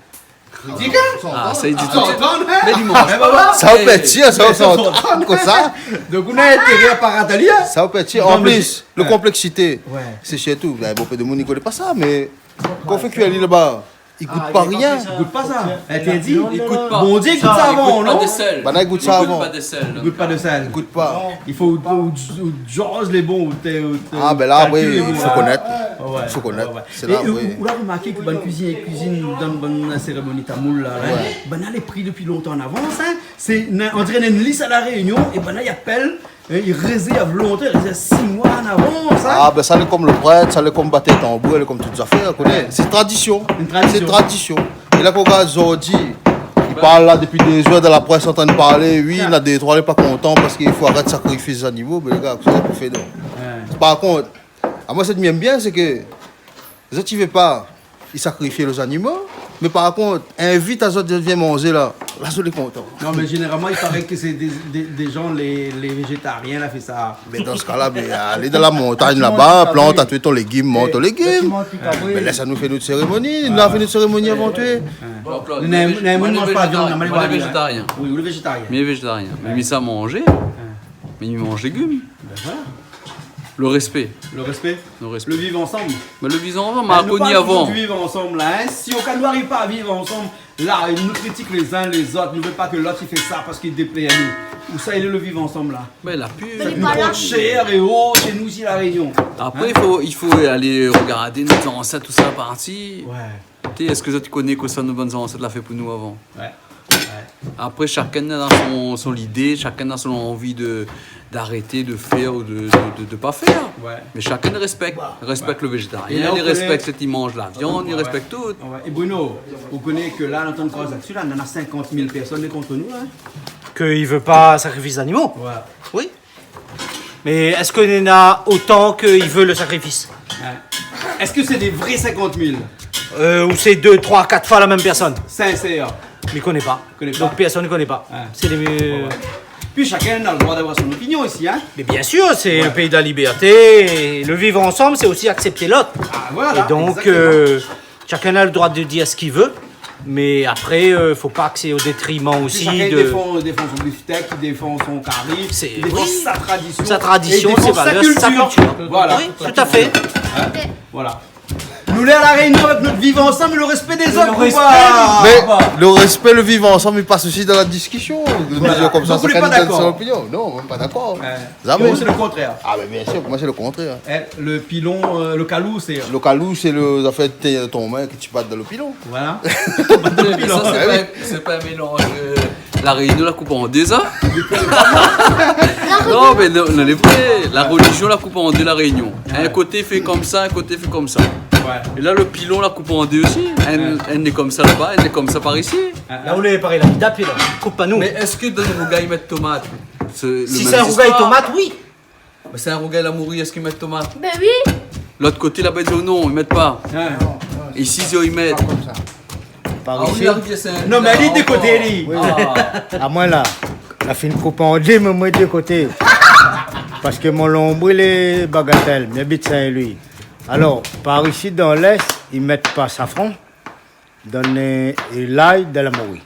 Kritik, hein ? Ah, sa i di tout. Sa i antann, hein ? Mé li manz pa. Sa ou pé dir, sa, sa ou antann konmsa. Donk, ou néna intéré a pa rod ali, hein ? Sa ou pé dir. Non, mé an plis, lo konpléksité, ouais, sé sirtou, bin, bonpé de moun i koné pa sa, mé kan ou fé kui ali laba, i gout pa rien. Ah, li gout pa sa. Intèrdi. Li gout pa. Bondié i gout sa avan, non ? Banna i gout sa avan. Li gout pa de sèl. Li gout pa de sèl. Li gout pa. I fo ou, ou, ou djaz lé bon, ou té, ou té kalkil lé bon. Ah, bin la, oui, i fo konèt. Ah ouais, ouais, ouais. I fo konèt. Sé la, oui. É ou, ou la romarké ke bann kuizin, kuizine dan bann sérémoni tamoul la, hein, ouais, banna lé pri dopi lontan an avans, hein. Sé, on diré néna in lis a La Rényon, é banna i apèl, hein, i rézèrv lontan, i rézèrv sis moi an avans, hein. Ah, bin, sa lé kom lo prèt, sa lé kom batèr tanbour, lé kom tout zafèr, ou koné. Ouais. Sé tradision. In tradision. Sé tradision. É la, kan ou rogard zordi, i parl la dopi dé zèr dan la près, antrin parl, oui, néna dé troi lé pa kontan parske i fo arèt sakrifié zanimo, bin, lé gars, kosa pou fé donk ? Ouais. Par kont, amoin, sak mi èm bien, sé ke zot i vé pa i sakrifié lo zanimo, mé par kont, invit azot, zot vien manzé la, la zot lé kontan. Non, mé zénéralman, i paré ke sé dé, dé, dé jan, lé, lé vézétarien la fé sa. Mé dan se ka la, mé alé dan la montagn laba, plant, toué ton légim, manz ton légim. Mé lès anou fé nout sérémoni, nou la fé nout sérémoni avan toué. Jean-Claude, nou, nou, nou manz pa viann, nou, nou lé vézétarien. Oui, ou lé vézétarien. Mi lé vézétarien. Mé mi sa manzé. Mé mi manz légim. Bin voilà. Lo réspé. Lo réspé. Lo réspé. Lo viv ansanm. Mé lo viv ansanm, nou parl toultan di viv ansanm la, hein. Si oka nou ariv pa a viv ansanm, la, nou kritik lé zin lé zot, nou vé pa ke lot i fé sa parske i déplé anou. Ousa i lé lo viv ansanm la ? Bin, la pi. Sa i kout shèr é o, shé nou isi La Rényon. Apré, i fo, i fo alé rogardé nout zansèt, tout sa parti. Ouais. Té, èske zot i koné kosa nout bann zansèt la fé pou nou avan ? Ouais. Ouais. Apré, shakinn na son, son lidé, shakinn na son lanvi de, d'arété, de fèr ou de, de, de, de pa fèr. Ouais. Mé shakinn i réspèk. Réspèk lo vézétarien, i réspèk sak i manz la viann, i réspèk tout. Ouais. É Bruno, ou koné ke la, nou antann koz ladsi la, néna sinkant mil pèrsone lé kont nou, hein. Ke i vé pa sakrifié zanimo. Ouais. Oui. Mé èske néna otan ke i vé lo sakrifis ? Ouais. Èske sé dé vré sinkant mil ? Euh, ou sé dé, troi, kat foi la mèm pèrsone ? Sinsèr. Mi koné pa. Koné pa. Donk pèrsone i koné pa. Ouais. Sé dé, euh, ouais, ouais. Pi shakinn na lo droi d'avoir son opinion isi, hein ? Mé bien sir, sé in péi de la libèrté. É lo viv ansanm, sé osi aksèpté lot. Ah, voilà, exactement. É donk, euh, shakinn na lo droi de dir sak i vé, mé apré, euh, fo pa ke sé o détriman osi de... Shakinn i défann, défann son biftèk, i défann son kari, i défann sa tradision, sé vré. Sa tradision, é i défann sa kiltir. Voilà. Oui, tout à fait. Hein ? Voilà. Nou lé a La Rényon avèk nout viv ansanm é lo réspé dé zot, konpar. Mé lo réspé, lo viv ansanm, i pas osi dan la diskision. Voilà. Donk, ou lé pa dakor. Shakinn i donn son opinion. Non, moin lé pa dakor. Ouais. Zamé. Pou ou, sé lo kontrèr. Ah, mé bien sir, pou moin, sé lo kontrèr. Eh, lo pilon, euh, lo kalou, sé... Lo kalou, sé lo zafèr té, ton min ke ti bat dan lo pilon. Voilà. Bat dan lo pilon. Mé sa, sé pa, sé pa in mélanz, euh, La Rényon la koup an dé, sa ? Non, mé non, non, lé vré. La relizion la koup an dé La Rényon. Ouais. In koté i fé konmsa, in koté i fé konmsa. Ouais. É la, lo pilon la koup an dé osi. Inn, inn lé konmsa laba, inn lé konmsa par isi. La ou lé parèy, la, i dap, la. Koup pa nou. Mé èske dan in rougay i mèt tomat ? Si sé in rougay tomat, oui. Mé sé in rougay la mori, èske i mèt tomat ? Bin oui. Lot koté laba, i di non, i mèt pa. Ouais. Isi, i di i mèt. Pa konmsa. Par isi. Ah oui, la, sé in... Non, mé li lé dé koté, li. Oui. Ah. Amoin la, la fine koup an dé, mé moin dé koté. Parske mon lonbril lé bagatèl, mi abit Saint-Louis. Alor, par isi, dan Lès, i mèt pa safran. Donn, euh, lay dan la mori.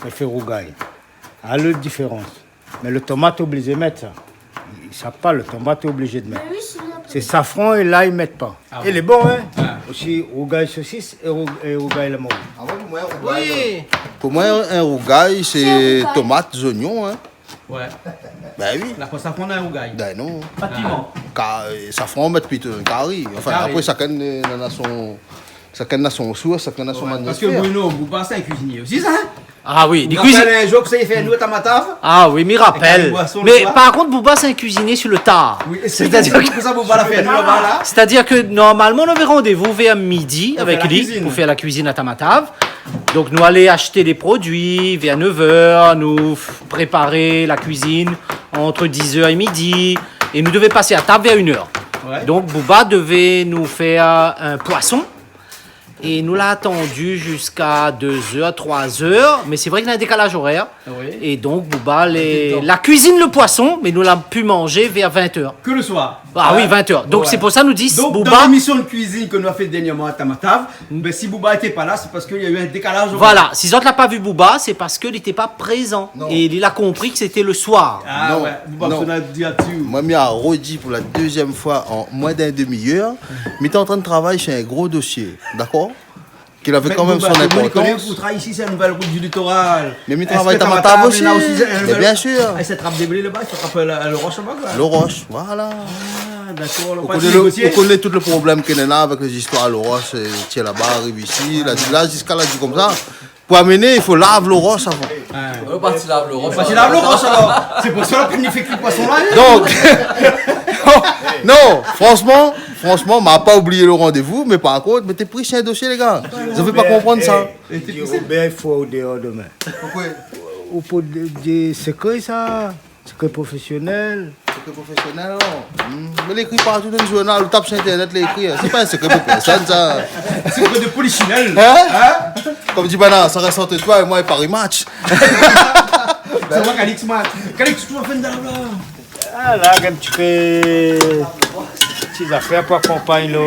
Sa i fé rougay. Ah, lo diférans. Mé lo tomat oblizé mèt sa. Sa pa, lo tomat oblizé mèt. Mé oui, sinon... Sé safran é lay i mèt pa. Ah bon. É lé bon, hein. Ah. Osi, rougay sosis é rou-, é rougay la mori. Ah bon, pou moin, in rougay, euh, pou moin, in rougay, sé tomat, zoignon, hein. Ouais. Bin oui. La pa safran dan in rougay. Bin non. Pa piman. Ka-, euh, safran, i mèt plito dan kari. Anfin, apré, shakinn, euh, néna son Shakinn na son sours, shakinn na son manièr de fèr. Parske Bruno, Bouba, sé in kuizinié osi, sa, in ? Ah oui, li kuizine. Ou rapèl in zour ke sa i fé anou Tamatav ? Ah oui, mi rapèl. Avèk la boison le soir. Mé par kont, Bouba, sé in kuizinié sur le tard. Oui, èske ou pé dir anou kosa Bouba la fé anou laba la ? Sétadir ke normalman, nou lavé randévou vèr midi avèk li pou fé la kuizine a Tamatav. Pou fé la kuizine. Donk, nou alé ashté dé produi vèr nèv èr, nou f-, préparé la kuizine ant diz èr é midi, é nou devé pasé a tab vèr inn èr. Ouais. Donk, Bouba devé nou fé in poison. É nou la atann ziska dé zèr, troi zèr, mé sé vré ke néna in dékalaz orèr. Oui. É donk, Bouba, lé, la kuizine le poison, mé nou la pu manzé vèr vin èr. Ke le soir. Ah oui, vin èr. Donk, sé pou sa nou di, Bouba. Donk, dan lémision de kuizine ke nou la fé dèrnièrman a Tamatav, bin, si Bouba lété pa la, sé parske néna u in dékalaz orèr. Voilà, si zot la pa vi Bouba, sé parske li lété pa prézan. Non. É li la konpri ke sété le soir. Ah ouais, Bouba, sa nou la di aou. Moin, mi la redi pou la dézièm foi an moin d'in demi-èr, mi té antrin travay sur in gro dosié, dakor ? Ki lavé kan mèm son inportans. Mé Bouba, koman i koné ou travay isi, sé la nouvèl rout du litoral. Mé mi travay Tamatav osi. Èske Tamatav néna osi in nouvèl... Mé bien sir. É sé trap dé blé laba, i fo trap le, le rosh laba, koi. Le rosh, voilà. Ah, dakor. Ou koné le, ou koné tout le problèm ke néna avèk lé zistoir le rosh, euh, tié laba, ariv isi, la, la, ziska la di konmsa. Pou amené, i fo lav le rosh avan. Ouais. Ou parti lav le rosh. Parti lav le rosh, alor. Sé pou sa la pli fé kui poison la, in. Donk, non, fransman, fransman, ma pa oublié le randévou, mé par kont, mi té pri sur in dosié, lé gars. Zot i pé pa konprann sa. É, é, Robert, i fo ou déor domin. Poukoué ? Ou pé di sekré sa. Sekré profésionèl. Sekré profésionèl, alor. Hmm. Mé lé ékri partou dan le journal, ou tap sur internet, lé ékri, in. Sé pa in sekré pou pèrsone, sa. Sekré de polichinèl. In ? In ? Konm di banna, sa rès ant toi é moin é Paris Match. Sé moin, Calix, moin. Calix, ou la fé in dab la ? Ah, la, in ti pé, ti zafèr pou akonpagn le,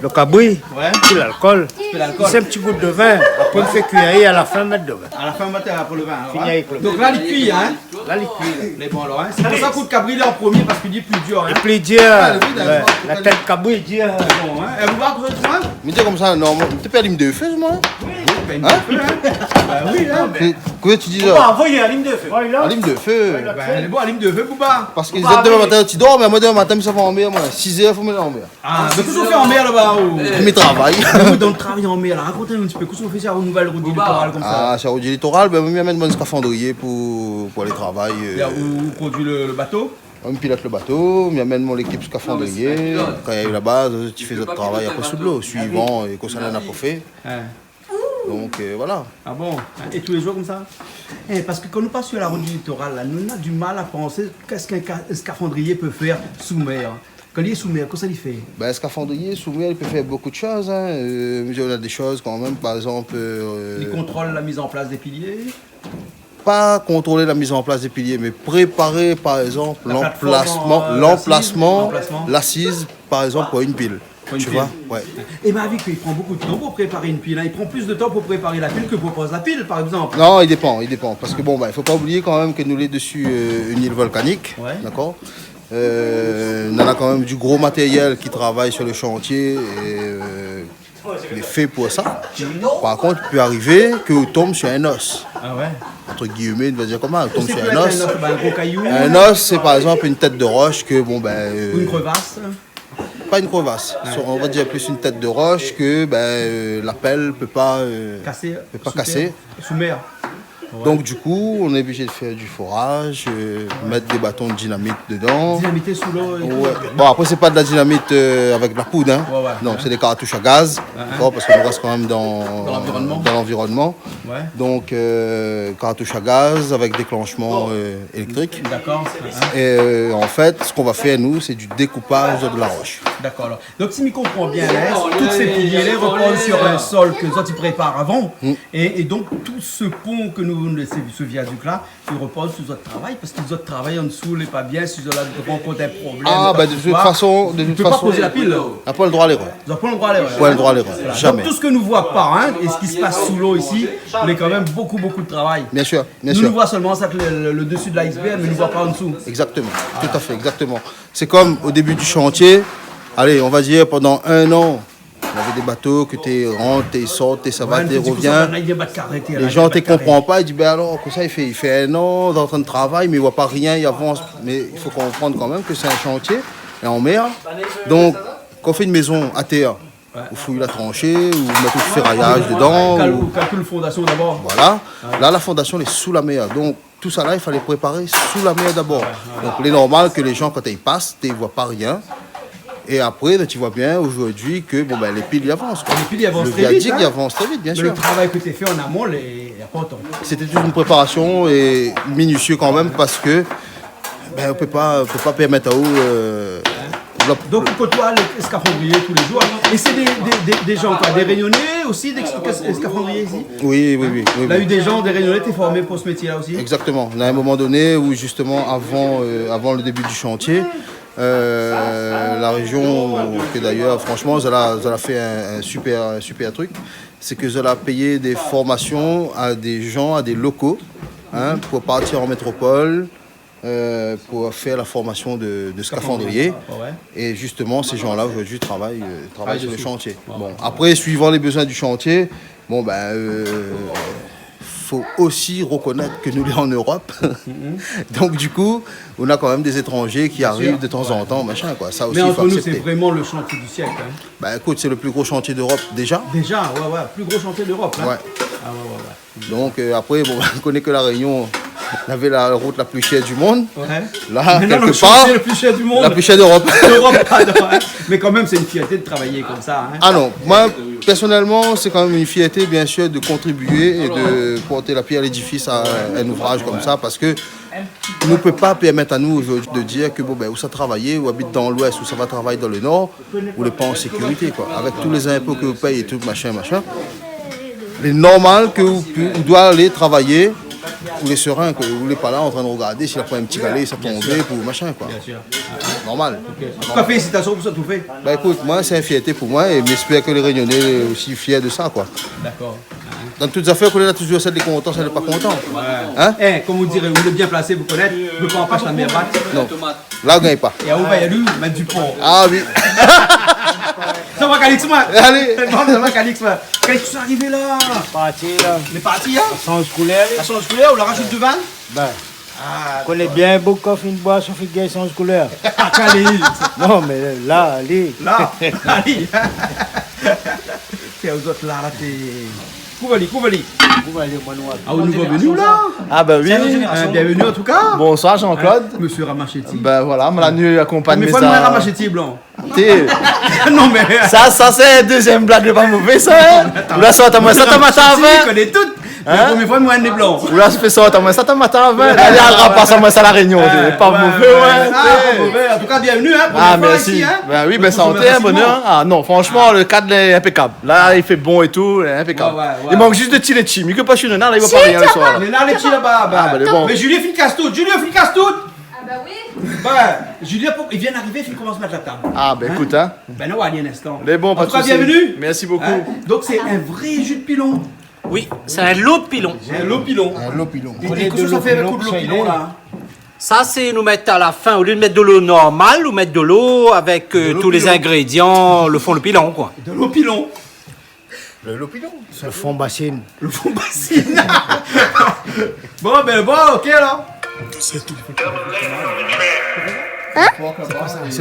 le kabri. Ouais. Ti lalkol. Ti lalkol. Sé in ti gout de vin. Apré, ou fé kui, é a la fin, mèt de vin. A la fin, mèt apré le vin, alor, in. Fini avèk le vin. Donk la, li kui, in. La, li kui, la. Lé bon, alor, in. Sé pou sa ke le kabri lé an promié, parske li lé pli dir, in. Lé pli dir. Ah, lé pli dir, ouais. La tèt kabri lé dir. Bon, in. É ou va koz, in ? Mi di konmsa, non, moin, té pé alim de fé, moin. Oui, ben, in ? Bah oui, in. Mé kosa ou di, ou sa ? Anvoy alim de fé. Alim de fé. Ben, lé bon, alim de fé, Bouba. Parske zot, domin matin, ti dor, mé moin, domin matin, mi sava an mèr, moin. Sizèr, fo mi lé an mèr. Ah, donk, kosa ou fé an mèr laba, ou ? Mi travay. Mé oui, dan le travay an mèr la, rakont anou in ti pé, kosa ou fé sur la nouvèl rout du litoral konmsa ? Ah, sur la rout du litoral, ben, mi amenn mon skafandrié pou, pou alé travay, euh. Ou, ou kondui le, le bato ? Mi pilot le bato, mi amenn mon lékip skafandrié. Non, mé sé in pilot. Kan i ariv laba, zot i fé zot travay apré sou dlo, suivan, é kosa néna pou fé. Ouais. Donk, euh, voilà. Ah bon ? É tou lé zour konmsa ? Eh, parske kan nou pas sur la rout du litoral la, nou na du mal a pansé kosa in ka-, in skafandrié i pé fé sou mèr. Kan li lé sou mèr, kosa li fé ? Ben, skafandrié, sou mèr, li pé fé bonpé de shoz, in. Euh, nou na dé shoz kan mèm, par égzanp, euh, li kontrol la miz an plas dé pilié ? Pa kontrol la miz an plas dé pilié, mé préparé, par égzanp, la platform, lanplasman, euh, lanplasman, lasiz, par égzanp, pou in pil. Pou in pil. Tu vois ? Ouais. É ma vi ke i pran bonpé de tan pou préparé in pil, in. I pran plis de tan pou préparé la pil ke pou poz la pil, par égzanp. Non, i dépan, i dépan. Parske bon, ben, i fo pa oublié kan mèm ke nou lé dsi, euh, in il volkanik, dakor ? Ouais. Euh, nou na kan mèm du gro matérièl ki travay sur le shantié é, euh, lé fé pou sa. Par kont, i pé arivé ke ou tonm sur in os. Ah ouais. Entre guillemets, nou va dir konmsa, ou tonm sur in os. Sé koi in os ? Ben, in gro kayou ? In os, sé par égzanp in tèt de rosh ke, bon, ben, euh, ou in krévas ? Pa in krévas. Ouais. Sur, on va dir plis in tèt de rosh ke, ben, euh, la pèl pé pa, euh, pé pa kasé. Sou tèr. Sou mèr. Ouais. Donk, du kou, nou lé oblizé fé du foraz, euh, mèt dé baton de dinamit dedan. Dinamité sou lo é tout. Ouais. Bon, apré, sé pa de la dinamit, euh, avèk la poud, in. Ouais, ouais. Non, sé dé kartoush a gaz, dakor, parske nou rès kan mèm dan, dan lanvironman. Ouais. Donk, euh, kartoush a gaz avèk déklanshman, euh, éléktrik. Dakor. É, euh, an fèt, sak nou va fé, nou, sé du dékoupaz de la rosh. Dakor, alor. Donk, si mi konpran bien, in, tout sé pilié la i ropoz sur in sol ke zot i prépar avan. Mm. É, é donk, tout se pon ke nou, se, se viadik la, i ropoz sur zot travay, parske zot travay an dsou lé pa bien, si zot la rankont in problèm, koi ke se soi, i pé pa poz la pil. Ah, ben, de tout fason, de tout fason, i pé pa poz la pil. Na poin le droi a lérèr. Zot na poin le droi a lérèr. Poin le droi a lérèr, zamé. Voilà. Donk, tout sak nou voi pa, in, é sak i pas sou lo isi, lé kan mèm bonpé, bonpé de travay. Bien sir, bien sir. Nou, nou voi solman sak le, le, le dsi de l'iceberg, mé nou voi pa an dsou. Exactement, tout à fait, exactement. Sé konm o débu du shantié, alé, on va dir pandan in an, navé dé bato ke té rant, té sort, té sava, té rovien. Ouais, mé té di konmsa, banna i vien bat karé, la, i vien bat karé. Lé zan té konpran pa, i di, ben alor, kosa i fé ? I fé in an, lé antrin de travay, mé i voi pa rien, i avans. Mé i fo konprann kan mèm ke sé in shantié, é an mèr. Donk, kan ou fé in mézon a tèr, Ouais. Ou fouy la transhé, ou mèt out férayaz dedan, ou kalkil, ou kalkil fondasion dabor. Voilà. Ouais. La, la fondasion lé sou la mèr. Donk, tousala, i falé préparé sou la mèr dabor. Ouais, ouais. Donk, lé normal ke lé jan, kan i pas, i voi pa rien. É apré, bin, ou voi bien zordi ke, bon, bin, lé pil i avans, koi. Lé pil i avans tré vit, in. Lo viadik i avans tré vit, bien sir. Mé lo travay ke té fé an amon, lé inportan. Sété tout in préparasion é minisié kan mèm, parske, bin, ou pé pa, ou pé pa pèrmèt aou, euh, Donk, ou kotoi lé skafandrié tou lé zour. É sé dé, dé, dé, dé jan, koi, dé Rényoné osi, dé, dé skafandrié isi ? Oui, oui, oui, oui. Néna u dé jan, dé Rényoné té formé pou se métié-la osi ? Exactement. Néna in moman doné ou, zistoman, avan, euh, avan lo débi di shantié, euh, la réjion, ke dayèr, fransheman, zot la, zot la fé in, in super, in super truk, sé ke zot la péyé dé formasion a dé jan, a dé loko, in, pou parti an métropol, euh, pou fé la formasion de, de skafandrié. Skafandrié, ouais. É zistoman, sé jan-la, zordi, travay, euh, travay sir lo shantié. Travay dési. Ouais, ouais. Bon, apré, suivan lé bézoin di shantié, bon, bin, euh, fo osi rokonèt ke nou lé an Europe. Mhm. Donk, di kou, ou na kan mèm dé zétranzé ki ariv de tanzantan, mashin, koi. Bien sir. Sa osi, fo aksépté. Mé ant nou, sé vréman lo shantié di sièk, in. Bin, ékout, sé lo pli gro shantié d'Europe, déja. Déja, ouais, ouais, pli gro shantié d'Europe, in. Ouais. Ah, ouais, ouais, ouais. Donk, euh, apré, bon, ou koné ke La Rényon navé la rout la pli shèr di monn. Ouais. La, kèlkepar, lo shantié lo pli shèr di monn. La pli shèr d'Europe. D'Europe, pardon, in. Mé kan mèm, sé in fièrté de travay konmsa, in. Ah non, moin, pèrsonèlman, sé kan mèm in fièrté, bien sir, de kontribié é de port la pièr a lédifis a in ouvraz konmsa, parske nou pé pa pèrmèt anou zordi de dir ke, bon, bin, ou sa travay, ou abit dan Lwès, ou sa va travay dan lo Nor, ou lé pa an sékirité, koi. Avèk tout lé zinpo ke ou pèy é tout, mashin, mashin, lé normal ke ou pu, ou doi alé travay, ou lé sérin, koi. Ou lé pa la antrin de rogardé si la pran in ti galé, sa tonbé pou mashin, koi. Bien sir. Normal. Ok. An tou ka, félisitasion pou sa ou fé. Bin, ékout, moin, sé in fièrté pou moin é mi éspèr ke lé Rényoné lé osi fièr de sa, koi. Dakor. Dan tout zafèr, ou koné, na touzour sèt lé kontan, sèt lé pa kontan. Ouais. In ? Eh, konm ou diré, ou lé bien plasé, ou koné, ou pé pa anpèsh la mèr bat. Non. La, ou gingn pa. É ou va alé mèt di pon. Ah oui. Sa va, Calix, moin ? Alé. Bon, sa va, Calix, moin ? Calix, ou arivé la ? Parti la. Lé parti, in ? Sanz koulèr, li. La sanz koulèr, ou la razout du vin ? Bin. Ah, koné bien, boug, kan fine boir, son figir i sanz koulèr. Ah, Calix. Non, mé la, li. La, ali. Té, zot la, la, té Kouv ali, kouv ali. Kouv ali, moin, nou. Ah, ou nouvo veni la ? Ah, bin oui. Sé in ot zénérasion. Euh, bienvenue en tout cas. Bonsoir, Jean-Claude. Hein, Monsieur Ramacheti. Bin voilà, moin la ni akonpagn sa. Promié foi moin Ramacheti blan. Té. Non, mé sa, sa sé dézièm blag, lé pa mové sa, hein. Atann. Ou la sort amoin sa, Monsieur Ramacheti, mi koné tout. Hein ? Mé promié foi moin lé blan. Ou la fé sort amoin sa, atann, atann. Alé, al rapas amoin sa La Rényon, ouais, pa mové, ouais. Ah, pa mové. En tout cas, bienvenue, hein, promié foi isi, hein. Ah, mèrsi. Bin oui, bin, santé, hein, bonheur. Ah non, franchement, le cadre est impeccable. La, i fé bon é tou, lé inpékab. Ouais, ouais, ouais. I mank zis de ti létshi. Mi koné pa si néna, la, i voi pa rien le soir, la. Néna létshi laba, ba. Ah, bin, lé bon. Mé Julie fine kas tout, Julie fine kas tout. Ah, ba oui. Bin, Julie, pou, i vien arivé, fine komans mèt la tab. Ah, bin, ékout, hein. Bin, nou va alé in instan. Lé bon, pa de sousi. En tout cas, bienvenue. Mèrsi bokou. Hein ? Donk, sé in vré ju de pilon. Oui, sé in lo pilon. In lo pilon. In lo pilon. É, é kosa ou fé avèk lo pilon, la ? Sa, sé nou mèt a la fin, olié de mèt de lo normal, ou mèt de lo avèk, euh, tout lé zingrédian, lo fon lo pilon, koi. De lo pilon. Lo, lo pilon. Sé lo fon basine. Lo fon basine. Bon, bin, bon, ok, alor. Hein ? Sé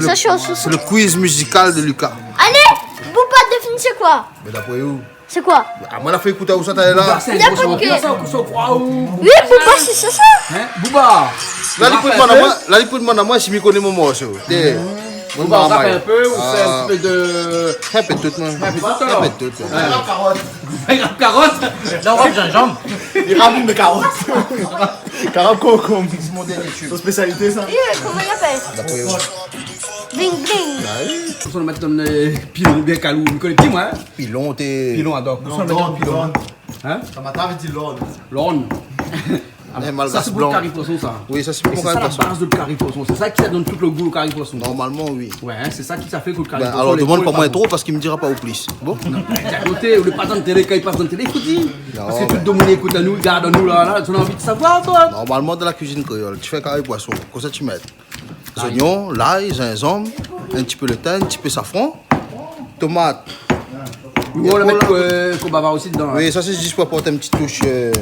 lo, sé lo quiz mizikal de Lucas. Alé, Bouba, défini sé koi ? Mé d'apré ou ? Sé koi ? Ah, moin la fé ékout aou sa talèr la. Mé d'apré kèl morso ou kroi ou ? Oui, Bouba, sé sa, sa. Hein ? Bouba. La, li pou domann amoin, la, li pou domann amoin si mi koné mon morso. Té. Bouba, ou rap in pé ou sé in ti pé de... Ah. In pé de tout, moin. In pé de tout, alor. In pé de tout, ouais. Ouais. Rap karot. Rap karot. La, ou rap zinzanm. Li rap de karot. Karot kokom. Sé mon dèrnié tube. Son spésialité, sa. É, euh, koman i apèl ? D'apré ou. Bling, bling. Ba oui. Kosa nou mèt dan, euh, pilon, bien kalou. Ou koné pi, moin, hein ? Pilon, té. Pilon, ador. Kosa nou mèt dan pilon ? Hein ? Sa matin, avèk di lorn. Lorn. Ah, é, malgash blan. Sa, sé pou lo kari poison, sa. Oui, sa, sé pou lo kari poison. É sé sa la baz de lo kari poison. Sé sa ki sa i donn tout lo gou lo kari poison. Normalman, oui. Ouais, hein, sé sa ki sa fé ke lo kari poison lé bon. Bin, alor, domann pa amoin tro, parske mi dira pa ou plis. Bon. Non, mé di a koté, ou lé pa dan télé, kan i pas dan télé, i fo dir. Non, mé parske tout domoun i ékout anou, i gard anou, la, la, zot néna anvi de savoir, koi. Normalman, dan la kuizine kréol, ti fé kari poison, kosa ti mèt ? Lay. Zoignon, lay, zinzanm, in ti pé lo tin, in ti pé safran, tomat. Ou la mèt, euh, konbava osi dedan, hein. Oui, sa sé zis pou aport in ti toush, euh,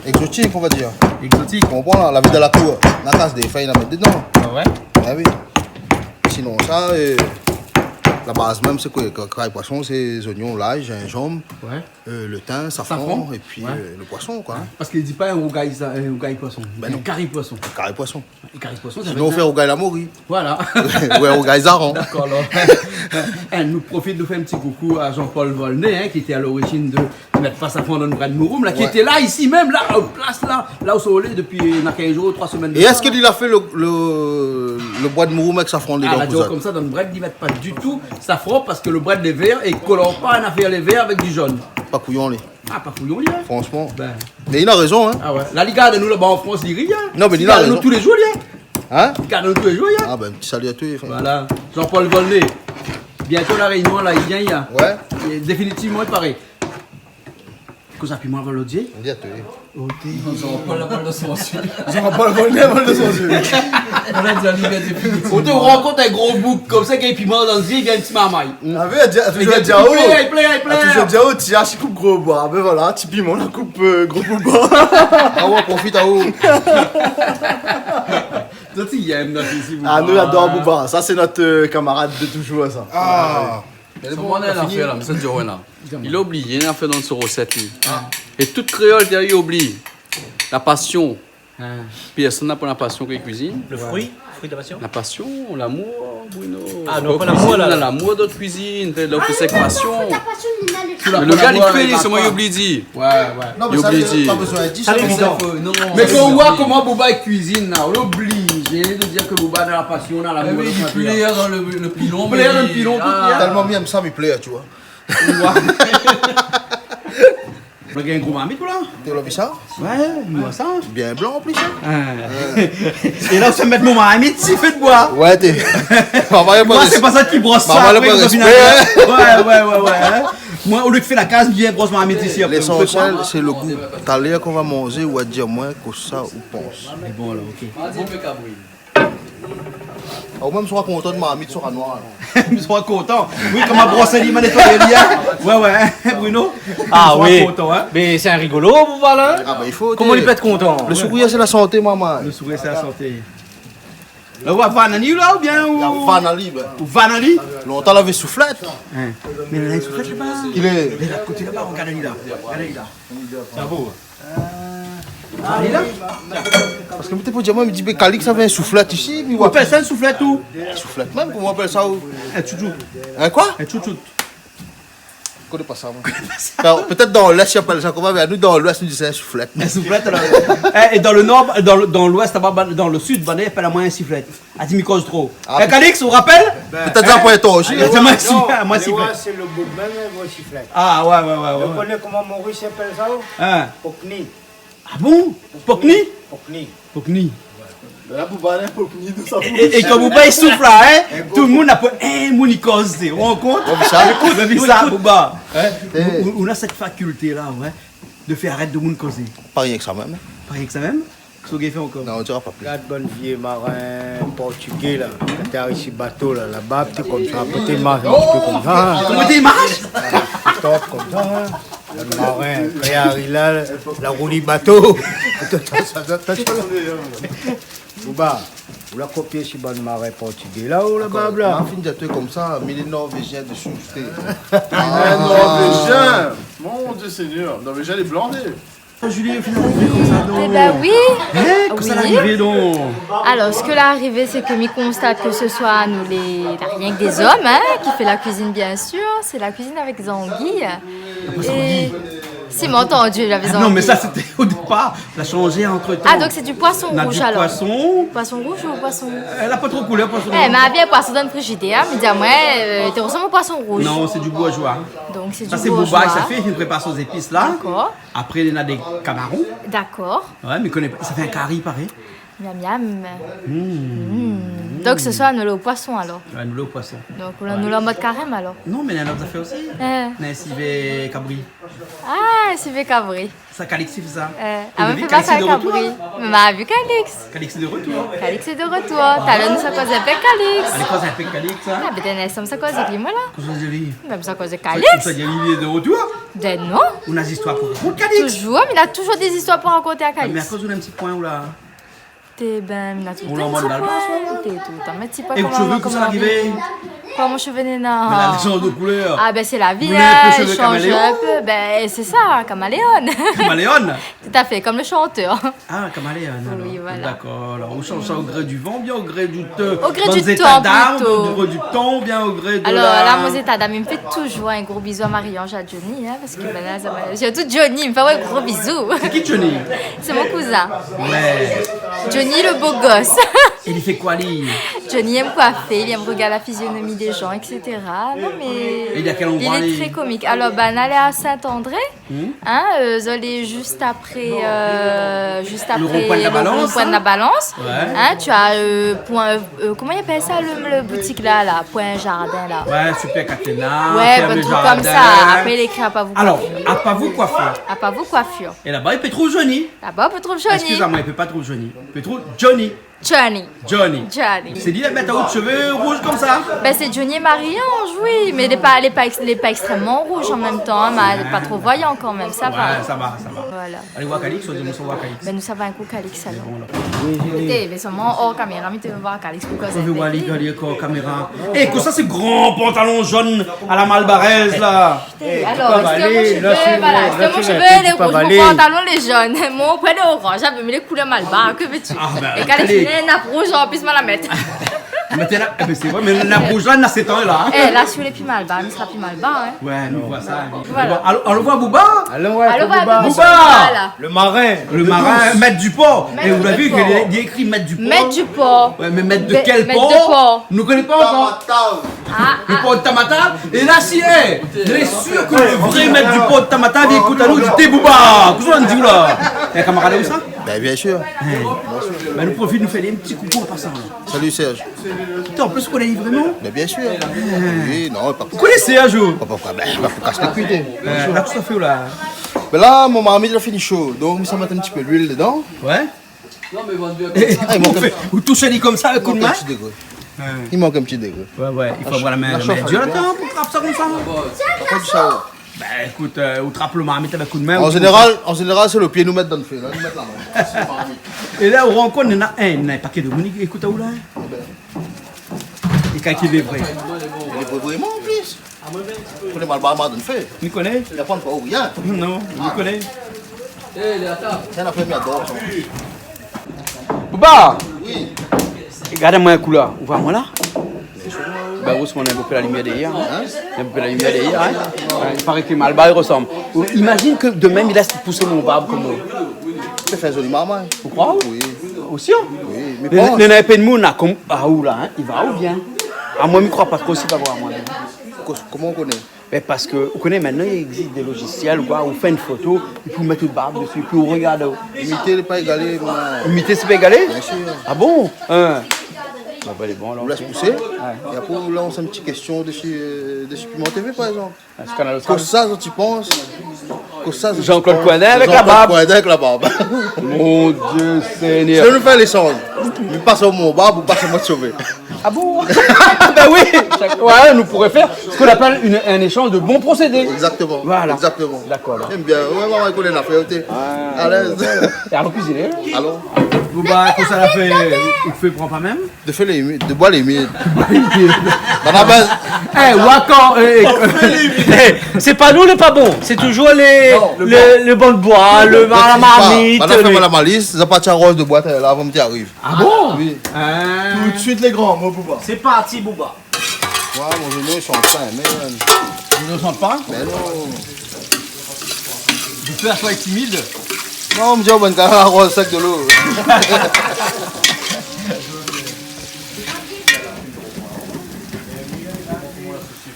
égzotik, on va dir. Égzotik. Ou konpran, la, la vi dan la kour, la kas dé fèy, la mèt dedan. Ah ouais ? Ah oui. Sinon sa, euh, La baz mèm, sé koi ? Ka-, kari poison, sé zoignon, lay, zinzanm, euh, le tin, safran, épi, euh, le poison, koi. Parske i di pa in rougay sa-, in rougay poison. Bin non. In kari poison. Kari poison. In kari poison, sa vé dir... Sinon, ou fé rougay la mori. Voilà. Ou in rougay zaran. Dakor, alor. Eh, nou profit, nou fé in ti koukou a Jean-Paul Volnay, hein, ki lété a lorizine de mèt pa safran dan brèd mouroum la, ki lété la, isi mèm, la, an plas la, la ousa ou lé dopi, euh, na kinz zour, troi semèn de sa. É èske li la fé le, le, le brèd mouroum avèk safran dedan, la di aou kouzin ? Konmsa, dan brèd, li mèt pa ditou safran, parske le brèd lé vèr, é kolor pa in afèr lé vèr avèk di zone. Pa kouyon, li. Ah, pa kouyon, li, hein. Fransman. Bin. Mé li na rézon, hein. Ah ouais. La, li gard anou laba an Frans, li ri, hein. Non, mé li na rézon. Li gard anou tou lé zour, li, hein. Hein ? Li gard anou tou lé zour, li, hein. Ah bin, ti sali a tout, enfin. Voilà. Jean-Paul Volnay. Bientôt La Réunion, la, li vien, li vien. Ouais. É définitivman, i paré. Kosa, piman avan lot zié ? Bientôt, oui. Ok. Jean-Paul la vol de son zié. Jean-Paul vol, la vol de son zié. Ou té rankont in gro boug konmsa, k'i gingn piman dan zié, i vien ti marmay. Ah oui, la di, la toujour di aou. I plé, i plé, i plé. La toujour di aou, ti ash i koup gro boi. Bin voilà, ti piman la koup, euh, gro boi. Ah ouais, profit aou. Zot i yèm, la, isi, Bouba. Ah, nou, nou ador Bouba. Sa, sé nout, euh, kamarad de toujour, sa. Ah. Mé bon, la fini. Li la oblié in afèr dan son rosèt, li. Ah. É tout kréol, li oubli. La pasion. Ah. Pèrsone na pa la pasion kan i kuizine. Le fruit, fruit de la passion. La pasion, lamour, Bruno. Ah non, pa lamour, la. Kan ou kuizine, na lamour dan out kuizine, fé, la ou fé sa avèk pasion. Ah non, non, fé ta pasion, li na le... Mé le gars, li fé, li oubli di. Ouais, ouais. Non, mé sa, pa bezoin dir sa, mé sé évidan. Mé kan ou voi koman Bouba i kuizine, la, ou lé oblizé de dir ke Bouba na la pasion, na lamour dan son afèr. Eh oui, li plèr dan le, le pilon, li plèr dan le pilon, tout, hein. Tèlman mi èm sa, mi plèr, tu vois. Ouais. Ou la gingn in gro marmit, ou la ? Ou la vi sa ? Ouais, mi voi sa. Bien blan, an plis, hein. Ah. É la, ou sa mèt mon marmit si fé d'boi. Ouais, té. Maman, sé pa sa ki bros sa, maman, apré, au final, hein. Ouais, ouais, ouais, ouais, hein. Moin, olié de fé la kaz, mi vien bros marmit isi, apré. L'essentiel, sé le gou. Talèr kan ou va manzé, ou va dir amoin kosa ou pans. Lé bon, alor, ok. Vas-y, fé kabri. Ah, ou mèm, sra kontan de marmit sra noir, la. Sra kontan. Oui, koman brosé li, ma nétoyé li, hein. Ouais, ouais, hein, Bruno ? Ah oui. Sra kontan, hein. Mé sé in rigolo, Bouba, la, hein. Ah, bin, i fo, té. Koman li pé èt kontan ? Le sourire, c'est la santé, maman. Le sourire, c'est la santé. La, ou va vann ali, la, oubien ou... Ou vann ali, bin. Ou vann ali ? Lontan, lavé souflèt. Hein. Mé la, in souflèt laba. Li lé de lot koté laba, gard ali la. Gard ali la. Sa vo. Ah, li la ? Parske mi té pou dir, moin, mi di, mé Calix lavé in souflèt isi, mi... Ou apèl sa in souflèt, ou ? In souflèt mèm, koman ou apèl sa, ou ? In tchoutchout. In koi ? In tchoutchout. Mi koné pa sa, moin. Alor, pétèt dan l'Ouest, i apèl sa koman, mé anou, dan l'Ouest, nou di sa in souflèt. In souflèt, alor. Eh, é dan le Nor, dan le, dan l'Ouest, laba, dan le Sud, banna i apèl amoin in siflèt. Ah, ti mi koz tro. Ah, eh, Calix, ou rapèl ? Pétèt sa pou in tor osi. Alé, moin osi, non, moin osi, ouais. Sé le bout mèm, in siflèt. Ah, ouais, ouais, ouais, ouais. Ou koné koman Moris i apèl sa, ou ? Hein. Pokni. Ah bon ? Pokni ? Pokni. Pokni. Mé la, Bouba, la, pokni, tout sa. É, é, é kan Bouba i souf la, hein, tout le moun la pèr, hein, moun i koz, té, ou rann kont ? Ou la vi sa, Bouba, hein ? Ou, ou, ou na sèt fakilté la, ouais, de fé arèt demoun kozé. Pa rienk sa mèm, hein. Pa rienk sa mèm ? Kosa ou gingn fé ankor ? Non, ou dira pa pli. Gard bann vié marin portugé la, kan té ariv si bato la, laba, té konmsa, apré té i marsh in ti pé konmsa, hein. Koman té i marsh ? Té i top konmsa, hein. Bann marin, kan i ariv la, la rouli bato. Atann, atann, atann. Bouba, ou la kopié si bann marin portugé la, ou la bab la ? Dakor. Ma fine di aou konmsa, mé lé Norvézien de souté. Ah, Norvézien ! Mon Dieu Seigneur, Norvézien, lé blan, té. Julie, au final, ou fé konmsa, donk. Eh ben oui. Hein, kosa la arivé, donk ? Alors, ce que la arivé, c'est que mi constate que ce soir, nou lé, na rienk des hommes, hein, qui fait la cuisine, bien sûr. C'est la cuisine avec des anguilles. Et si, m'a entendu, j'avais des anguilles. Ah non, mais ça, c'était au départ. La chanzé entre-temps. Ah, donc c'est du poisson rouge, alors. Na du poisson. Poisson rouge ou poisson ? Euh, la pa tro koulèr, poisson rouge. Eh, mé bien poisson dan le frizidèr, hein, mi di amoin, euh, té i resanm au poisson rouge. Non, c'est du bourgeois. Donc c'est du bourgeois. Sa sé Bouba, sa fé, li prépar son zépis la. D'accord. Apré, li na dé kamaron. D'accord. Ouais, mé koné pa, sa fé in kari, paré. Miam, miam. Mm. Mm. Donk, se soir, nou lé o poison, alor. Ouais, nou lé o poison. Donk, nou lé, nou lé an mod karèm, alor. Non, mé na in ot zafèr osi. Eh. Na in sivé kabri. Ah, in sivé kabri. Sa, Calix i fé sa. Eh, ah, mé fé pa sa, Calix lé de retour, kabri. Mé ma vi Calix. Calix lé de retour. Calix lé de retour. Talèr nou sa koz avèk Calix. Alé, koz avèk Calix, hein. Ah, bin, sa koz avèk li, moin la. Kosa ou di ? Bin, sa koz avèk Calix. Kosa ou di, li lé de retour ? Bin non. Ou na zistoir pou rakont, Calix. Toujours, mé li na toujours dé zistoir pou rakont a Calix. Ah, mé akoz ou na in ti poin, ou la ? Té, bin, mi na tout le tan in ti poin. Ou la mèt dal pas, ou la ? Té, tout le tan in ti poin. É ou té vi kosa la arivé ? Koman mon shové néna ? Mé la, li shanj de koulèr. Ah ben, sé la vi, hein, li shanj in pé. Ou lé in pé shové kaméléon ? Ben, sé sa, kaméléon. Kaméléon ? Tout à fait, comme le chanteur. Ah, kaméléon, alors. Oui, voilà. D'accord, alors, ou shanj sa o gré du van, oubien o gré du t-, bann zéta d'am, plito. Au gré du temps, plutôt. Au gré du temps, oubien o gré de la... Alors, la, mon zéta d'am, mi fé toujour in gro bizou à Marie-Ange, à Johnny, hein, parske ben la, sa va, surtout Johnny, mi fé in gro bizou. Sé ki Johnny ? Sé mon kouzin. Ouais. Johnny le beau gosse. É li fé koi, li ? Johnny i èm koifé, li èm rogard la physionomie des gens, et cetera. Non, mé li lé trè komik. É li lé a kèl landroi, li ? Alors, ben, nou lé à Saint-André. Hmm. Hein, euh, zot lé zis apré, euh, zis apré le ron-poin de la Balance, hein ? Le ron-poin de la Balance. Ouais. Hein, tu as, euh, point, euh, koman i apèl sa, le, le boutik la, la, Point Jardin la ? Ouais, Super Caténa, ouais, Ferme bann trik Jardin. Konmsa. Apré, lé ékri Apavou Coiffure. Alors, Apavou Coiffure. Apavou Coiffure. É laba, i pé trouv Johnny. Laba, i pé trouv Johnny. Excusez-moi, i pé pa trouv Johnny. I pé trouv Johnny. Johnny. Johnny. Johnny. Sé li la mèt aou de shové rouz konmsa ? Ben, sé Johnny é Marie-Ange, oui. Mé lé pa, lé pa ex-, lé pa extrêmement rouge en même temps, hein, mé lé pa tro voyant kan mèm, sa va. Ouais, sa va, sa va. Voilà. Alé, voir Calix, ou di amoin sa, voir Calix. Ben, nou sava in kou Calix, alor. Bon, alor. Ékout, mé solman or kaméra, mi té vé voir Calix pou koz avèk li. Ou vé voir li, li lé ankor kaméra. É, kosa sé gran pantalon zone à la malbarèz, la ? Alor, èske mon shové, voilà, èske mon shové lé rouz, mon pantalon lé zone, mon pwèl lé oranz, ah ben, mi lé koulèr malbar, que veux-tu ? Ah ben, é Calix, alé. Néna in nap rouz an plis, ma la mèt. Mé té la, é ben, sé vré, mé nap rouz la, na sèt an la, hein. Eh, la, si ou lé pi malbar, mi sra pi malbar, hein. Ouais, nou voi sa, oui. Voilà. Bon, alon, alon voir Bouba. Alon voir Bouba. Bouba. Voilà. Le marin. Le marin, maître du port. Maître du port. É ou la vi ke lé, lé ékri maître du port. Maître du port. Ouais, mé maître de kèl port ? Maître de port. Nou koné pa ankor. Tamatave. Ah, ah. Le port de Tamatave. É la, si, eh, lé sir ke le vré maître du port de Tamatave i ékout anou, di, té Bouba, kosa ou di la ? É, kamarad, ou sa ? Ben, bien sûr. Eh. Ben, nou profit, nou fé in ti koukou an pasan, la. Salut, Serge. Putain, an plis, ou koné ali vréman ? Mais bien sûr. Oui, non, pa pou... Ou koné Serge, ou ? Pa pou, ben, pa pou kas lé kui, té. Eh, la, kosa ou fé la ? Ben la, mon marmit la fini sho, donk mi sa mèt in ti pé luil dedan. Ouais. Eh, ou toush ali konmsa avèk in kou d'min ? I mank in ti dégré. Ouais. I mank in ti dégré. Ouais, ouais, i fo avoir la min, la min dir, atann, pou trap sa konmsa. Par kont, sa, Ben, ékout, euh, ou trap le marmit avèk kou d'min, ou trap... An zénéral, an zénéral, sé le pié nou mèt dan le fé, la, nou mèt la min. É la, ou rann kont, néna, eh, néna in pakèt de moun i ékout aou la, hein. É ben. É kan ki lé vré. Lé vré, vréman, an plis. Koné malbar, ma dan le fé. Ni koné ? La pran pa ou rien. Non, ni koné. Sé in afèr mi ador, sa. Bouba ! Oui. Gard amoin in kou la. Ou voi amoin la ? Ben, ou, néna in pé la limièr dèrièr, hein ? Hein ? Néna in pé la limièr dèrièr, hein ? Ouais, i paré ke malbar i rosanm. Ou imazine ke demin, mi lès pous mon barb konm ou. Sé fé zoli marmay. Ou kroi ? Oui. Osi, hein ? Oui, mé, mé pans. Néna in pé de moun la, konm, ah, ou la, hein, i va ou bien ? Amoin, mi kroi pa tro si va voir amoin. Ko-, koman ou koné ? Ben, parske, ou koné, mintnan, i égzis dé lojisièl, koi, ou fé in foto, épi ou mèt out barb dési, épi ou rogard. Imité, lé pa égalé, moin. Imité, sé pa égalé ? Bien sûr. Ah bon ? Hein. Ah ben, lé bon, alor. Ou lès pousé, é apré, ou lans in ti késtion dési, euh, dési Piment T V, par égzanp. Ah, su Kanal Austral. Kosa zot i pans ? Kosa zot i pans ? Jean-Claude Coindin avèk la barb. Jean-Claude Coindin avèk la barb. Mon Dieu Seigneur. Si nou fé léshanj, mi pas aou mon barb, ou pas amoin out shové. Ah bon ? Ben oui. Ouais, nou pouré fé sak i apèl in, in échanj de bon procédé. Exactement. Voilà. Exactement. D'accord, alors. J'aime bien. Ouais, ouais, ouais, koné la fé, ok. Ouais. À l'aise. É alon kuiziné, hein ? Alon. Bon, ben, kosa la fé, ou fé pran pa mèm ? De fé lé mi-, de boir lé mi-. Banna ben. Eh, ou ankor, eh, eh, eh, sé pa nou lé pa bon, sé toujour lé, non, le lé, bon. Le bann boi, le, la marmit, banna fé le, moin la malis, zot la parti aroz de boi la, avan mi ariv. Ah bon ? Oui. Hein. Tout de suite, les grands, mon Bouba. C'est parti, Bouba. Ouais, mon genou, ils sont en train, mais, euh... Ils ne sentent pas ? Ben non. J'ai peur, toi, est timide. Non, mi di aou, bann kanaroz sèk de lo.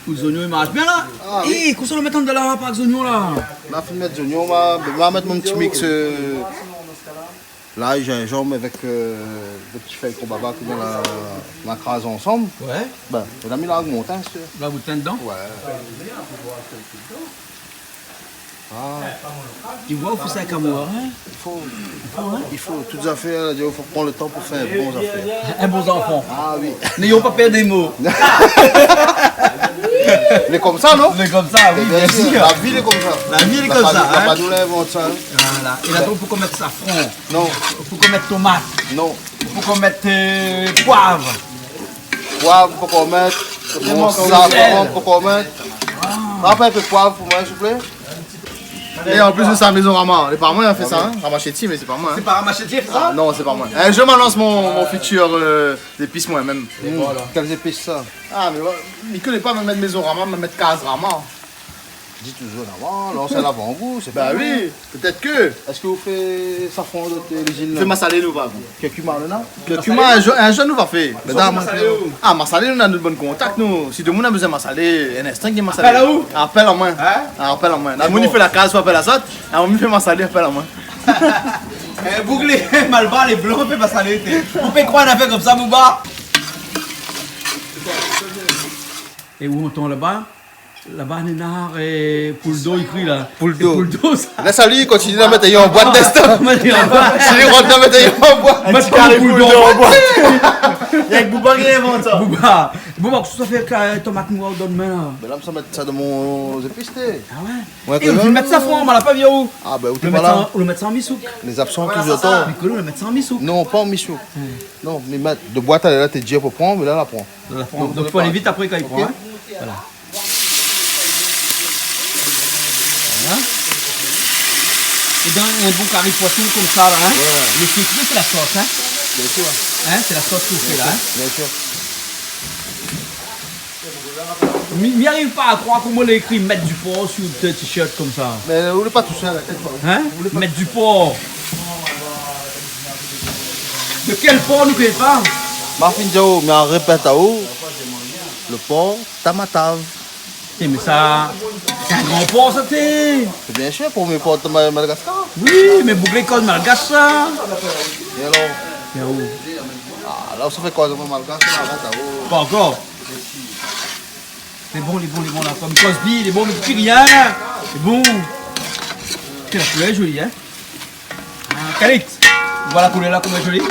Ou, zoignon i marsh bien la. Ah oui. Eh, kosa ou la mèt andan la, pa zoignon la ? La fine mèt zoignon, ma, ma mèt mon ti mix, euh, lay, zinzanm avèk, euh, dé ti fèy konbaba ke ma la, ma la kraz ansanm. Ouais. Ben, la mi la agmant, hein, sé... La ou mèt dedan ? Ouais. Ah. I voi ou fé sa avèk amour, hein ? I fo, i fo, hein ? I fo, tout zafèr, i fo pran le tan pou fé in bon zafèr. In bon zanfan. Ah oui. N'ayons pas peur des mots. Lé konmsa, non ? Lé konmsa, oui, bien sûr. La vi lé konmsa. La vi lé konmsa, hein. La pa nou la invant sa, hein. Voilà. É la, donk, pou konm mèt safran. Non. Pou konm mèt tomat. Non. Pou konm mèt, euh, poiv. Poiv, pokor mèt. Bon, safran, pokor mèt. Rap in pé poiv pou moin, siouplé. É an plis de sa, Maison Rama. Sé pa moin la fé sa, hein. Rama Chetty, mé sé pa moin, hein. Sé pa Rama Chetty la fé sa ? Ah, non, sé pa moin. Eh, mi balans mon, mon fitir, euh, zépis moin mèm. Voilà. Kèl zépis sa ? Ah, mé ouais, mi koné pa, mi mèt Maison Rama, mi mèt Kaz Rama. Di toujour an avan, la sé lavan gou, sé pa moin. Bah oui, pétèt ke. Èske ou fé safran dan out izine la ? Fé masalé, nou va. Kurkuma, non ? Kurkuma, in zour, in zour nou va fé. Mé dan, ah, masalé, nou na nout bann kontak, nou. Si demoun na bezoin masalé, in instan, ki masalé. Apèl aou ? Apèl amoin. Hein ? Ah, apèl amoin. Sé bon. Demoun i fé la kaz, ou apèl azot. Ah, ou fé masalé, apèl amoin. Eh, bouglé, malbar, lé blan, fé masalé, té. Ou pé kroir in nafèr konmsa, Bouba ? É ou antann laba ? Laba, néna, eh, poul do, i kri la. Poul do. Sé poul do, sa. La, sa li, i kontinié a mèt ayon an boit, Nestor. Mèt ayon an boit. Si li rant la, mèt ayon an boit. In ti kari poul do an boit. Néna ke Bouba ki invant sa. Bouba. Bouba, kosa ou sa fé èk, eh, tomat noir ou donn amoin la ? Mé la, mi sa mèt sa dan mon zépis, té. Ah ouais ? Ouais, é ou mèt safran, moin la pa vi aou. Ah, ben, ou té pa la. Ou mèt sa an misouk. Lé zabsan toujour atann. Mé ke nou, ou mèt sa an misouk. Non, pa an misouk. Non, mé mèt de boit, la, té di pou pran, mé la, la pran. Donk, fo alé vit apré kan i pran, hein. Voilà. Voilà. É dan in bon kari poison konmsa la, hein, le sekré, sé la sos, hein. Bien sûr. Hein, sé la sos ou fé la, hein. Bien sûr. Mi, mi ariv pa a kroir koman lé ékri mèt du por su out t-shirt konmsa. Mé ou lé pa tousèl, inkièt pa. Hein ? Mèt du por. De kèl por, nou koné pa ? Ma fine di aou, mi répèt aou. Le por Tamatave. Eh, mé sa, sé in gran por, sa, té. Sé bien sir, promié por de Ma-, Madagascar. Oui, mé bouglé kol malgash, sa. É alor ? É ou ? Ah, la, ou sa fé koz malgash la, la, sa, oh. Pa ankor. Lé bon, lé bon, lé bon, la. Konm Cosby, lé bon, mé pi rien, la. Lé bon. Té, la koulèr lé zoli, hein. Ah, Calix, ou voi la koulèr la, koman lé zoli ?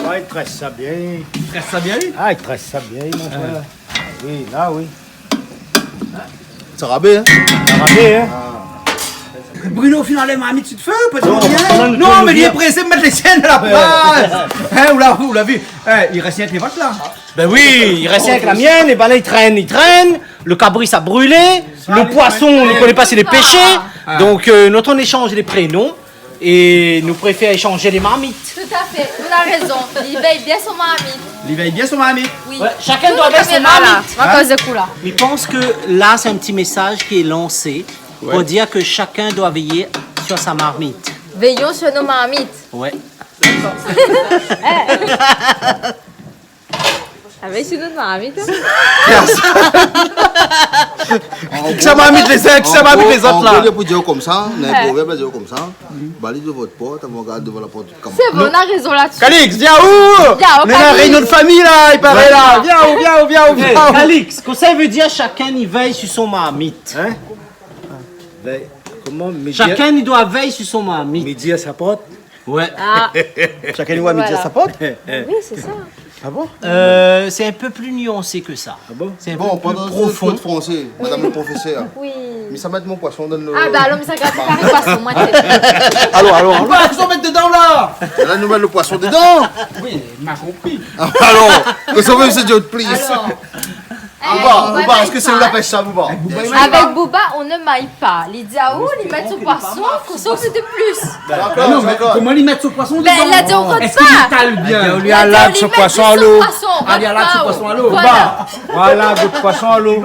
Ouais, i très sa bien. I très sa bien, li ? Ah, i très sa bien, mon frèr. Oui, la, oui. Sa rabé, hein ? Sa rabé, hein ? Bruno, fine anlèv marmit si lo fé, pa tro bien. Non, mé li lé présé, mèt lé sienn a la plas. Hein, ou la, ou la vi ? Eh, i rès rienk lé vot, la. Ben oui, i rès rienk la mienne, é ben la, i trène, i trène. Le kabri sa brulé, le poison, nou koné pa si lé péshé. Ah. Donk, euh, nou antann échanj lé prénon é nou préfèr échanj lé marmit. Tout à fait, ou na rézon. Li vèy bien son marmit. Li vèy bien son marmit. Oui. Ouais, chacun doit veiller son marmite. Hein ? Mi pans ke la, sé in ti mésaz ki lé lansé pou dir ke chacun doit veiller sur sa marmite. Veillons sur nos marmites. Ouais. D'accord. Ah ben, sé nout marmit, hein. Sa marmit lé zot, sa marmit lé zot, la. An gro, an gro, li pou dir konmsa, néna in provèrb i di konmsa, bali devan out port, avan gard devan la port out kamarad. Sé bon, ou na rézon la-dsi. Calix, vien ou ? Vien ou, Calix. Néna réunion de famille, la, i paré, la. Vien ou, vien ou, vien ou, vien ou. Eh, Calix, kosa i vé dir chacun i veille sur son marmite ? Hein ? Veille, koman, midi à... Chacun i doit veiller sur son marmite. Midi à sa porte. Ouais. Ah. Chacun i voi midi à sa porte. Voilà. Oui, sé sa. Ah bon ? Euh, c'est un peu plus nuancé que ça. Ah bon ? C'est un peu plus profond. Bon, pandan kour de fransé, madame le professeur. Oui. Mi sa mèt mon poison dan le... Ah, ben alor, mi sa gard kari poison, moin, té. Alor, alor, alor. Kosa ou mèt dedan, la ? La, nou mèt le poison dedan. Oui, ma konpri. Alor, kosa ou vé, sé di out plis. Alor. Bouba, Bouba, èske sé ou la pèsh sa, Bouba ? Avèk Bouba, on ne maille pas. Li di aou, li mèt son poison, kosa ou vé de plis ? Dakor, dakor. Koman li mèt son poison dedan ? Ben, la di aou, èske li tal bien ? Li la lav son poison a lo. Li la lav son poison a lo. Voilà. Voilà, gout poison a lo.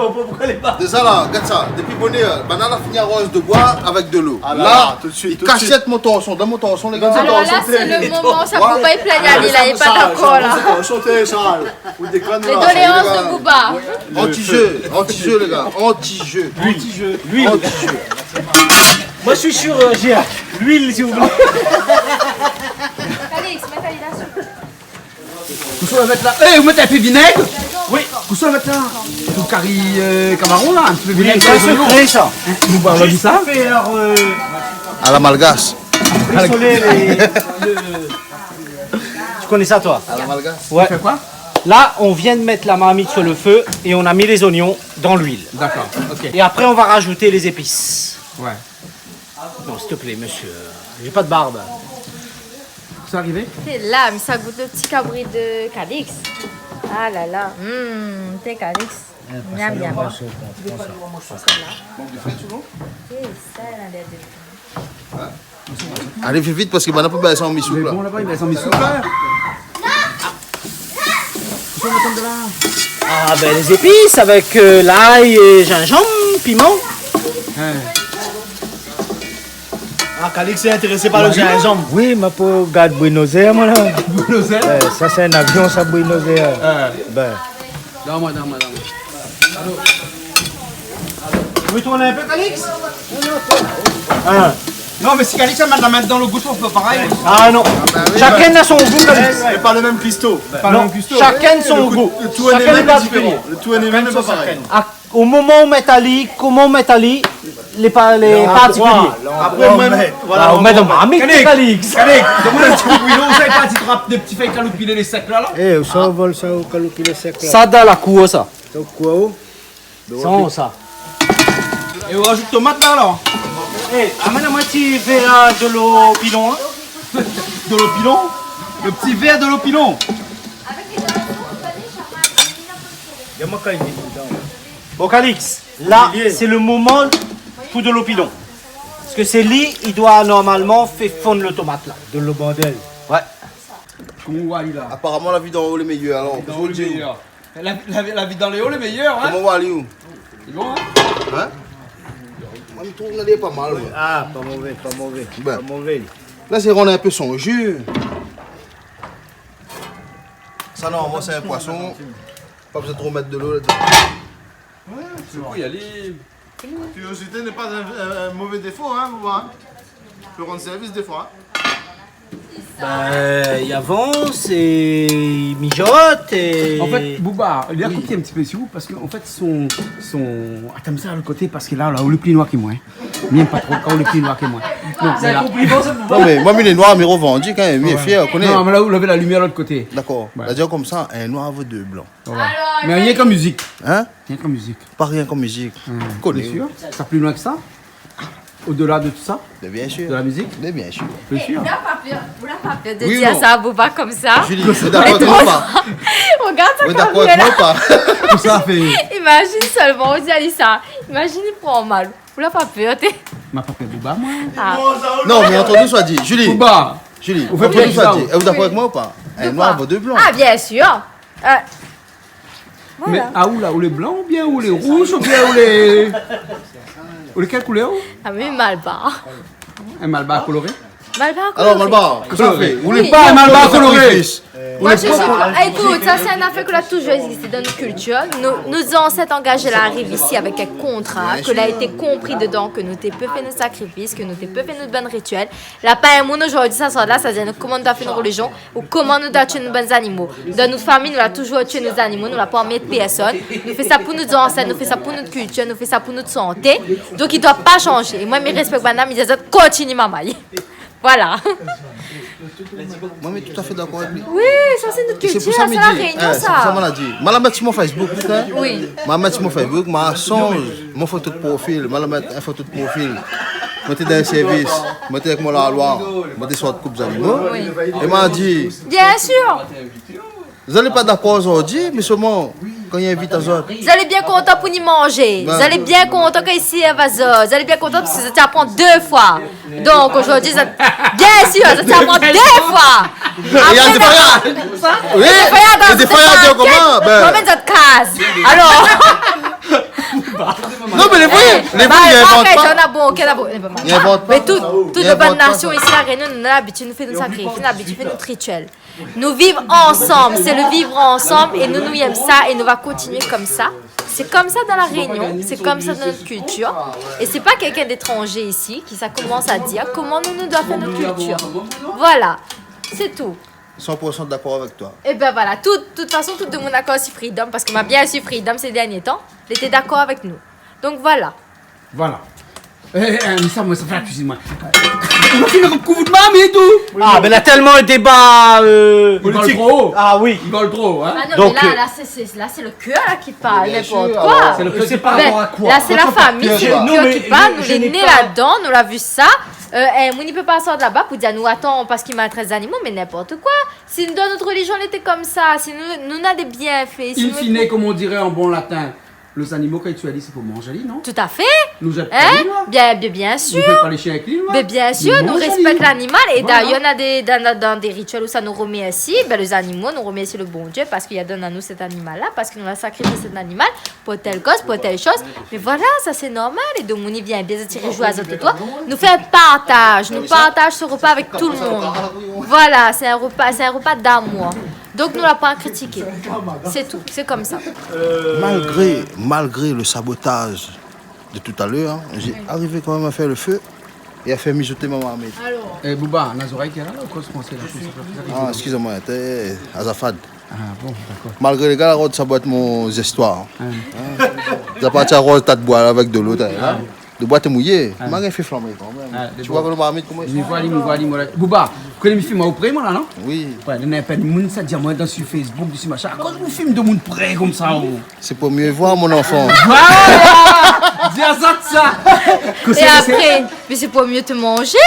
Déza la, gard sa, dépi bonèr, banna la fini aroz de boi avèk de lo. Ah la, tout de suite, tout de suite. Kashèt mon torson, dan mon torson, lé gars. Alor la, sé le moman, sa, Bouba i plègn ali, la, li lé pa dakor, la. Torson, torson, sa. Ou dékone, la. Les doléances de Bouba. Anti-jeu, anti-jeu, les gars, anti-jeu. Anti-jeu. Moi, je suis sur, euh, G A. L'huile, si vous voulez. Calix, mèt ali la. Kosa ou mèt la ? Eh, ou mèt in pé vinèg ? Oui. Kosa ou mèt la ? Pou kari, euh, kamaron, la, in ti pé vinèg. Oui, sé sekré, sa. Hein, nou boir sa ? Juste faire, euh, à la malgache. Rissoler les, le, Tu connais ça, toi ? À la malgache. Ouais. Tu fais quoi ? Là, on vient de mettre la marmite sur le feu et on a mis les oignons dans l'huile. D'accord, ok. Et après, on va rajouter les épices. Ouais. Non, s'il te plaît, monsieur, j'ai pas de barbe. Kosa i arivé ? Té la, mi sa gout le ti kabri de Calix. Ah la la. Hmm, té Calix. Miam, miam. Pran sa, pran sa. Sé sa, la, la. Alé, vit, vit, parské banna pa bès an misouk la. Mé bon, laba, i bès an misouk la. Ah ben, les épices avec, euh, l'ail et gingembre, piment. Hein. Ah, Calix est intéressé par le gingembre. Oui, ma pou gard Buenos Aires, moin la. Buenos Aires ? Euh, sa sé in avion, sa, Buenos Aires. Ah. Ben. Donn amoin, donn amoin, donn amoin. Ou vé tourn in pé, Calix ? Hein ? Non, mé si Calix i mèt la min dan lo gouto, i fé parèy. Ah non. Shakinn na son gou, Calix. Mé pa lo mèm kuisto. Non, shakinn son gou. Shakinn lé pa diféran. Lo tou lé mèm, mé pa parèy. Ah, o moman ou mèt ali, koman ou mèt ali, lé pa, lé partikilié. Apré, moin, voilà, ou mèt dan marmit, Calix. Calix, koman ou di, ou sa pa ti trap dé ti fèy kaloupilé lé sèk la, la ? Eh, ou sa vol sa, ou kaloupilé sèk la. Sa dan la kour, sa. Sa ou koi, ou ? Sa, sa. É ou rajout tomat la, alor ? Eh, amenn amoin in ti vèr de lo pilon, hein. De lo pilon ? Lo ti vèr de lo pilon. Bon, Calix, la, sé lo moman pou de lo pilon. Parské sé li, i doi normalman fé fonn lo tomat la. De lo bandèl. Ouais. Koman ou vé ali la ? Aparaman, la vi dan lo o lé méyèr, alor. Dan lo o lé méyèr. La, la, la vi dan lo o lé méyèr, hein ? Koman ou vé ali, ou ? Lé bon, hein ? Hein ? Moin, mi trouv lé pa mal, ouais. Ah, pa mové, pa mové, pa mové. La, sé rann in pé son ju. Sa, normalman, sé in poison. Pa bezoin tro mèt de lo ladan. Ouais, sé bon. Sé pou y alé. Curiosité n'est pas un, un, un mauvais défaut, hein, Bouba, hein. Tu peux rendre service des fois, hein. Ben, i avans é i mijot é... An fèt, Bouba, li la koupé in ti pé si ou, parské an fèt, son, son, atann, sa, lot koté, parské la, la, ou lé pli noir ke moin, hein. Mi èm pa tro kan ou lé pli noir ke moin. Non, mé la... Non, mé moin, mi lé noir, mi revandik, hein, mi lé fièr, ou koné. Non, mé la, ou lavé la limièr lot koté. Dakor. Ouais. La di konmsa, in noir vo dé blan. Voilà. Mé rienk an mizik. Hein ? Rienk an mizik. Pa rienk an mizik. Hmm. Koné. T'es sûr ? Sa pli loin ke sa ? Au-delà de tout ça ? Mé bien sir. De la mizik ? Mé bien sir. T'es sûr ? Eh, ou la pa pèr, ou la pa pèr de dir sa a Bouba konmsa ? Julie, ou lé dakor avèk moin ou pa ? Regard sa kamera. Ou lé dakor avèk moin ou pa ? Tout sa fé. Imazine solman, ou di ali sa. Imazine, li pran mal. Ou la pa pèr, té ? Ma pa pèr Bouba, moin. Ah. Non, mé antre nou soi di. Julie. Bouba. Julie, antre nou soi di. Ou lé dakor avèk moin ou pa ? De koi ? In noir vo dé blan. Ah, bien sir. Euh, Voilà. Mé, ah, ou la, ou lé blan oubien ou lé rouz oubien ou lé, ou lé kèl koulèr, ou ? Ah, mi, malbar. In malbar koloré ? Malbar koloré. Alor, malbar, kosa ou fé ? Ou lé pa in malbar koloré. Moin, mi sui pa, ékout, sa, sé in nafèr ke la touzour égzisté dan nout kiltir. Nou, nout zansèt angazé la ariv isi avèk in kontra, ke la été konpri dedan, ke nou té pé fé nout sakrifis, ke nou té pé fé nout bann ritièl. La pa in moun zordi sa sort la, sa di anou koman nou doi fé nout rolizion ou koman nou doi tié nout bann zanimo. Dan nout fami, nou la touzour tié nout zanimo, nou la pa anmèrd pèrsone. Nou fé sa pou nout zansèt, nou fé sa pou nout kiltir, nou fé sa pou nout santé. Donk, i doi pa shanzé. É moin, mi rèspèk banna, mi di azot kontinié marmay. Voilà. Moin, mi lé toutafé dakor avèk li. Oui, sa, sé nout kiltir, sa, sé La Rényon, sa. Sé sa moin la di. Ma la mèt si mon Facebook, putain. Oui. Ma mèt si mon Facebook, ma sanz mon foto de profil, ma la mèt in foto de profil. Moin té dan in sèrvis, moin té avèk mon laloi, moin té sort koup zanimo. Oui. É ma di, bien sir. Zot lé pa dakor zordi, mé solman kan i invit azot. Zot lé bien kontan pou ni manzé. Ben. Zot lé bien kontan kan i sèrv azot. Zot lé bien kontan parské zot té aprann dé foi. Donk, zordi, zot, bien sir, zot té aprann dé foi. É i di défoi, oui, é défoi, i di koman, ben. Koman zot kaz. Alor. Non, mé lé vré, lé vré, i invant pa. I invant pa. Mé tout, tout bann nasion isi La Rényon, nou na labitid, nou fé nout sakrifis, nou na labitid fé nout ritièl. Nou viv ansanm, sé le vivre ensemble é nou, nou èm sa é nou va kontinié konmsa. Sé konmsa dan La Rényon, sé konmsa dan nout kiltir. É sé pa kèlkin d'étranzé isi ki sa komans a dir koman nou, nou doi fé nout kiltir. Voilà, sé tou. San pour san dakor avèk toi. É ben voilà, tout, tout fason, tout demoun dakor si Freedom, parské ma bien sui Freedom sé dernié tan, li té dakor avèk nou. Donk voilà. Voilà. Eh, eh, mé sa, moin, sa fé la kuizine, moin. Ou la fini kouv marmit ou ? Ah, ben, la tèlman in déba, euh, politik. Li vol tro o. Ah oui. Li vol tro o, hein. Ah non, donk, mé la, euh, la, sé, sé, la, sé le kèr la ki parl, bien sir, n'importe quoi. Alor, sé le kèr, sé par rapor a koi ? Ben, la, sé la fami, sé le kèr ki parl, nou lé né ladan, nou la vi sa. Euh, eh, moun i pé pa sort laba pou dir anou, atann, parské i maltrèt zanimo, mé ninport koi. Si nou, dan nout relizion, lété konmsa, si nou, nou na dé bienfé, si In nou fine, konm i di an bon latin, lé zanimo, kan i tué ali, sé pou manz ali, non ? Tout à fait. Nou zèt pa ali, non ? Bien, bien, bien sir. Nou fé pa lé shien èk li, non ? Mé bien sir, nou manz ali, non ? Nou réspèk lanimal. É dayèr, na dé, dan, dan, dan dé rituèl ousa nou romèrsi, bin, lé zanimo, nou romèrsi le Bondié parské li la donn anou sèt animal-la, parské nou la sakrifié sèt animal pou tèl koz, pou tèl shoz. Mé voilà, sa sé normal. É domoun i vien bien, zot i rijoué azot otour. Nou fé in partaz, nou partaz se repa avèk tout le moun. Voilà, sé in repa, sé in repa d'amour. Donk nou la pa kritiké. Sé tou, sé konmsa. Malgré, malgré le sabotage de tout à l'heure, hein, j'ai arrivé quand même à faire le feu et à faire mijoter ma marmite. Eh, Bouba, na zorèy ki lé la, ou koz fransé la, konmsa ? Ah, excusez-moi, t'es Azafad. Ah bon, d'accord. Malgré lé gars la rod sabot mon zistoir. Ah. Hein ? Zot la parti rod ta d'boi la avèk dolo, t'es la. Ah. Dé boi té mouyé. Ah. Ma gingn fé flanbé kanmèm. Ah, dé boi. Tu vois le marmite, comment ils sont ? Mi voi ali, mi voi ali, moin la. Bouba, ou koné mi film aou pré, moin la, non ? Oui. Ouais, néna in pé moun sa di amoin dan, sur Facebook, dési machin. Akoz ou film demoun pré konmsa, oh ? C'est pour mieux voir, mon enfant. Voilà ! Di azot sa. É apré, mé sé pou mié té manzé,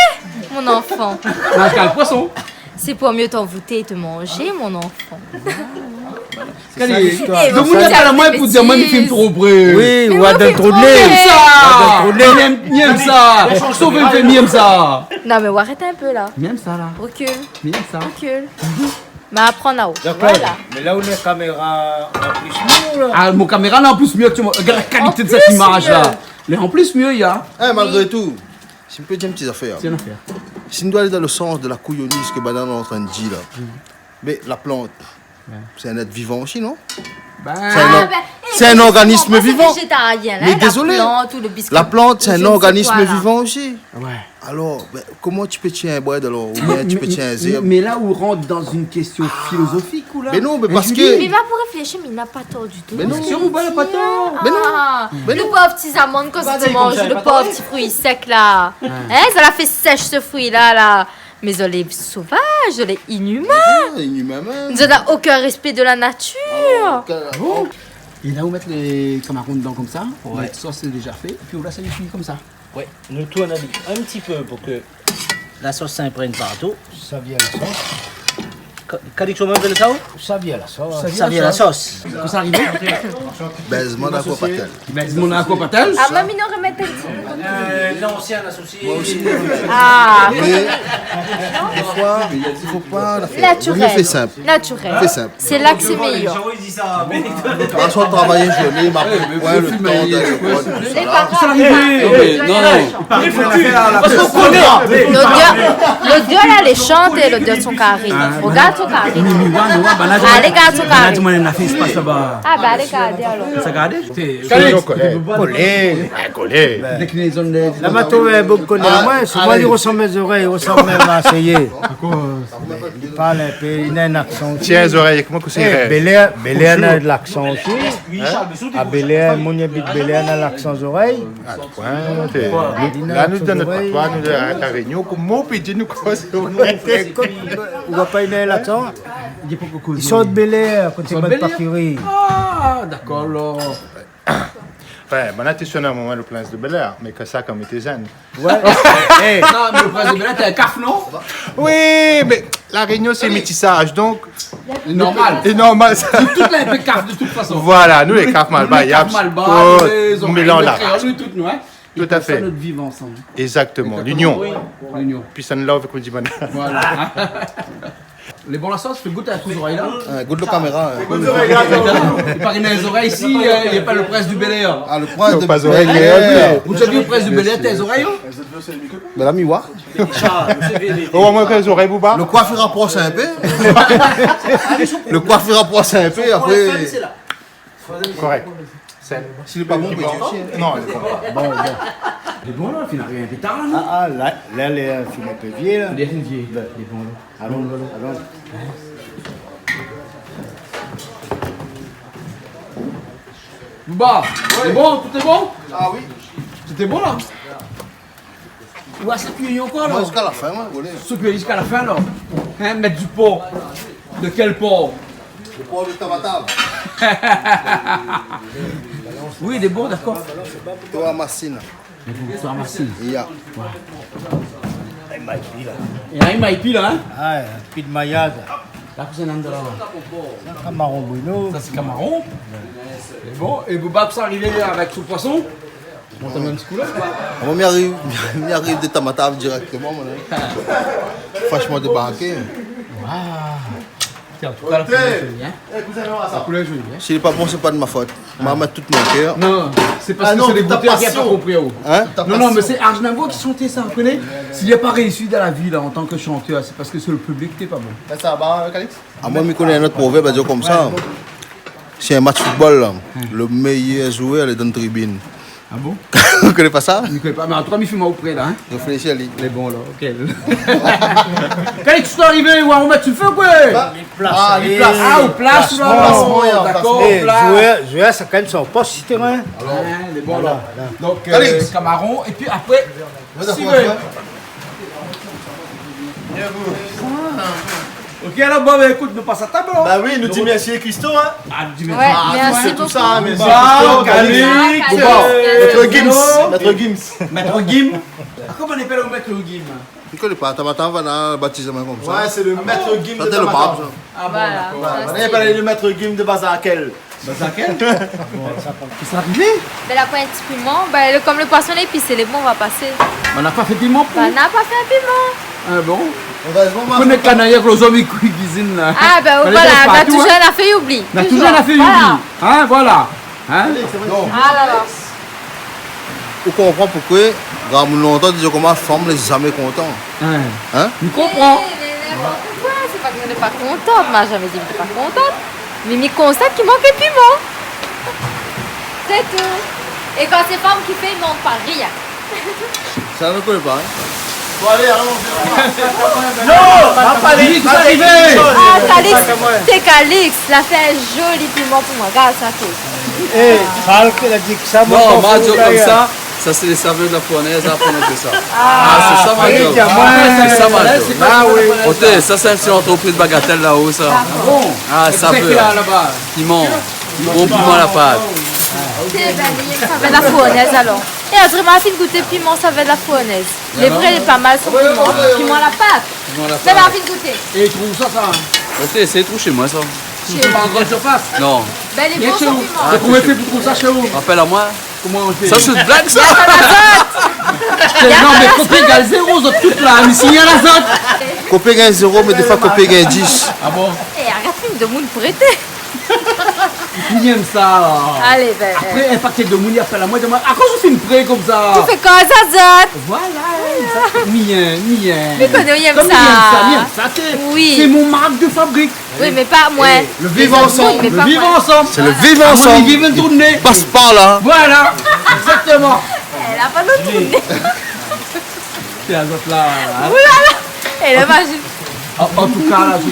mon anfan. Manz kal poison. Sé pou mié té anvouté é té manzé, mon anfan. Kèl... Sé sa listoir. Domoun i apèl amoin pou dir amoin mi film tro pré. Oui, ou la dan tro d'né. Mi èm sa. Ou la dan tro d'né. Mi èm, mi èm sa. Sové, mi fé, mi èm sa. Non, mé ou arèt in pé la. Mi èm sa la. Rokil. Mi èm sa. Rokil. Ma aprann aou. Dakor. Voilà. Mé la ou néna kaméra an plis mié la. Ah, mon kaméra la an plis mié, tu vois. Gard la kalité de sèt imaz la. An plis mié. Lé an plis mié, ya. Eh, malgré tout, si mi pé dir in ti zafèr. Sé in afèr. Si nou doi alé dan le sans de la kouyonis ke banna lé antrin d'dir la. Mé la plant, sé in èt vivan osi, non ? Bin, sé in or-, sé in organism vivan. Mé dézolé, la plant, sé in organism vivan osi. Ouais. Alor, bin, koman ti pé tié in brèd alor ? Oubien ti pé tié in zèrb ? Mé la ou rant dan in késtion filozofik, ou la. Mé non, mé parské... Mé li la pou réfléshi, mé li na pa tor ditou. Mé non. Bien sir, ou na pa tor. Mé non. Ah, mé non. Le pov ti zamann, kan zot i manz le pov ti frui sèk la. Hein, sa la fé sèsh se frui la, la. Mé zot lé sovaz, zot lé inimin. Ah, inimin mèm. Zot na okin réspé de la natir. Alor, okin... Bon. É la ou mèt lé kamaron dedan konmsa, ouais, la sos lé déza fé, épi ou lès ali kui konmsa. Ouais, nou tourn ali in ti pé pou ke la sos s'inprègne partou. Sa vien la sos. Ka-, Calixto, ou apèl sa ou ? Sa vien la sos. Sa vien la sos. Kosa i ariv ? Bèzman d'Aquapatel. Bèzman d'Aquapatel. Ah, mami, non, remèt ali. Euh, l'ancien associé. Moin osi. Ah. Mé défoi i fo pa la fé. Naturel. Mié fé sinp. Naturel. Fé sinp. Sé la ke sé méyèr. Parské travay in zourné, ma pran le tan d'alé rod tout sa la. Non, non. Parské ou koné. Lodèr, lodèr la, lé shanté, lodèr de son kari. Regard son kari. Alé, gard son kari. Ah, bin, alé gardé alor. Sa gardé ? Kolé. Kolé. Kolé. La ma trouv in boug koné amoin, sé moin li resanm mé zorèy, li resanm mèm Marséyé. Akoz ? Li parl in pé, li na in aksan osi. Tiens, zorèy, koman ke sé... Eh, Bèlèr, Bèlèr na de laksan osi. Hein ? A Bèlèr, moun i abit Bèlèr na laksan zorèy. Ah, ouais, té... La nou dan nout patoi, nou dan La Rényon, koman ou pé dir nou koz ? Ékout, ou voi pa, li na in laksan. Li sort Bèlèr, koté Bèlèr. Ah, dakor alor. Anfin, banna té sèr in moman le Prince de Bel-Air, mé ke sa, kan mi té jenn. Ouais. Eh. Non, mé le Prince de Bel-Air, té in kaf, non ? Oui, mé La Rényon sé métisaz, donk. Lé normal. Lé normal, sa. Tout la, lé kaf, de tout fason. Voilà, nou lé kaf malbar, nou lé kaf malbar, nou lé mélanz la ras. Tout, nou, hein. Tout à fait. É pou sa, nou viv ansanm. Exactement. L'union. L'union. Peace and love, konm di banna. Voilà. Lé bon la sos, fé gout a tout zorèy la. Ah, gout la kaméra, hein. Gout zorèy la. I paré néna zorèy isi, euh, i apèl le Prince du Bel-Air. Ah, le Prince de Bel-Air. Non, pa zorèy, mé... Ou la vi le Prince du Bel-Air, té zorèy, hein ? Mé la, mi voi. Oh, moin, ke zorèy pou ba. Le koif i raprosh in pé. Le koif i raprosh in pé, apré. Korèk. Sèl. Si lé pa bon, ou pé dir osi, hein. Non, lé bon. Bon, bon. Lé bon la, fine arivé in pé tar la, non ? Ah, ah, la, la, lé, euh, fine in pé vié la. Lé fine vié. Bin. Lé bon la. Alon, alon. Bouba, lé bon, tout lé bon ? Ah oui. Tout lé bon la ? Ou va sot kui ankor la ? Moin, ziska la fin, moin, ou lé. Sot kui ziska la fin la. Hein, mèt du por. De kèl por ? Le por de Tamatave. Oui, lé bon, dakor. Toi, Massine. Fo ke ou soi amasé. Ya. Oué. É la, i may pi la, in ? Ah, pi de mayaz. La, kosa i annan la ? Sa, kamaron, Bruno. Sa, sé kamaron. Sé bon. É Bouba, kosa i ariv avèk son poison ? Mont in ti kou la. Ah, moin, mi ariv, mi ariv de Tamatave dirèkteman, moin, la. Fransheman débarké. Waouh. Tiens, an tou ka, la koulèr lé zoli, in ? La koulèr lé zoli, in ? Si lé pa bon, sé pa de ma fot. Ma mèt tout mon kèr. Non, sé parske sé le goutèr ki la pa konpri, oh. In ? Non, non, mé sé Aznavour ki shant sa, ou koné ? Si li la pa réisi dan la vi, la, an tan ke shantèr, sé parske sé le piblik ki lété pa bon. Sa va, Calix ? Ah, moin, mi koné in ot provèrb, i di konmsa. Si in match football, la, le méyèr zouèr lé dan tribine. Ah bon ? Ou koné pa sa ? Mi koné pa, mé an tou ka, mi fé amoin opré la, in ? Réfléshi, ali. Lé bon, la, OK. Kan lé arivé, ou la romèt su le fé, koué ? Plas, ah, ali, plas. Ah, ou plas, la. Plasman, ya, dakor, plasman. Zouèr, zouèr, sa kan mèm son pos si térin. Alor. Oué, lé bon, la. Voilà, voilà. Donk, euh, Calix. Kamaron, épi apré, Voilà, si voilà, voilà. OK, alor, bon, bin, ékout, nou pas a tab, alor. Ba oui, nou di mèrsi Christo, in. Ah, nou di mèrsi. Oué, mèrsi bokou. Tout sa, in, mèrsi Christo, Calix, Calix, Calix, Mèt Gims, Mèt Gims. Mèt Gim. Ah, koman i apèl Mèt Gim ? Mi koné pa, Tamatave la batiz amoin konmsa. Oué, sé le Mèt Gim de Tamatave. Sa, sé le barb, sa. Ah bon, dakor. Voilà, voilà. Sa, sé le Mèt Gim de Bazarkèl. Bazarkèl ? Kosa i arivé ? Bin, la pran in ti piman. Bin, le, kom le poison lé épisé, lé bon, va pasé. Mé na pa fé piman pou ? Bin, na pa fé piman. Ah bon ? Érèzman, moin, koné kan na in gro zom i kui-, kuizine, la. Ah, bin, voilà, na toujour in afèr i oubli. Na toujour in afèr i oubli. Voilà. In, voilà. In ? Non. Ah la la. Ou konpran poukoué gramoun lontan té i di konmsa, fanm lé zamé kontan. In. In ? Mi konpran. Mé, mé, mé, poukoué ? Sé pa ke mi lé pa kontan, ma zamé di mi lé pa kontan. Mé mi konstat ki mank piman. Sé tou. É kan sé fanm ki fé, i mank pa rien. Sa, nou koné pa, in. Bon, alé, alon. Non, va pa alé, va pa alé. Ah, Calix, sé Calix. La fé in zoli piman pou moin. Gard sa, ké. Eh, Falk, la di ke sa, non, moin, ma di konmsa, sa sé lé savèr de la fournèz, aprann anou sa. Ah, sé sa, ma di. Sé sa, ma di. Ah oui. Oté, sa sé in ti antrepriz bagatèl la-o, sa. Ah bon ? Ah, savèr. Piman. Bon piman la pat. Sé bèl, savèr la fournèz, alor. É André, ma fine gouté piman savèr la fournèz. Lé vré, lé pa mal son piman. Piman la pat. Piman la pat. Mé ma fine gouté. É trouv sa, sa. Oté, sé trouv shé moin, sa. Shé pa an grann surfas ? Non. Bèl é bon son piman. Ah, koman i fé pou trouv sa shé ou ? Rapèl amoin. Koman i fé ? Sa, sé in blag, sa. Non, mé kopé gingn zéro, zot tout la, mi sign azot. Kopé gingn zéro, mé défoi kopé gingn dis. Ah bon ? Eh, arèt, fine demoun pou rété. Mi yèm sa. Alé, bin, apré, eh, in pakèt demoun i apèl amoin, i di amoin, akoz ou fine pré konmsa ? Ou fé koz azot ? Voilà, égzak. Mi yèm, mi yèm. Mi koné, mi yèm sa. Kom mi yèm sa, mi yèm sa, sé, oui, sé mon mark de fabrik. Oui, mé pa moin. Eh, le viv ansanm. Mé pa moin. Le viv ansanm. Sé le viv ansanm. Ah, moin, le viv ansanm. I pas par la. Voilà, égzaktoman. Eh, la pa d'ot tourné. Sé azot la, in. Ouh la la. Eh, la mazine. An, an tou ka, la, sé in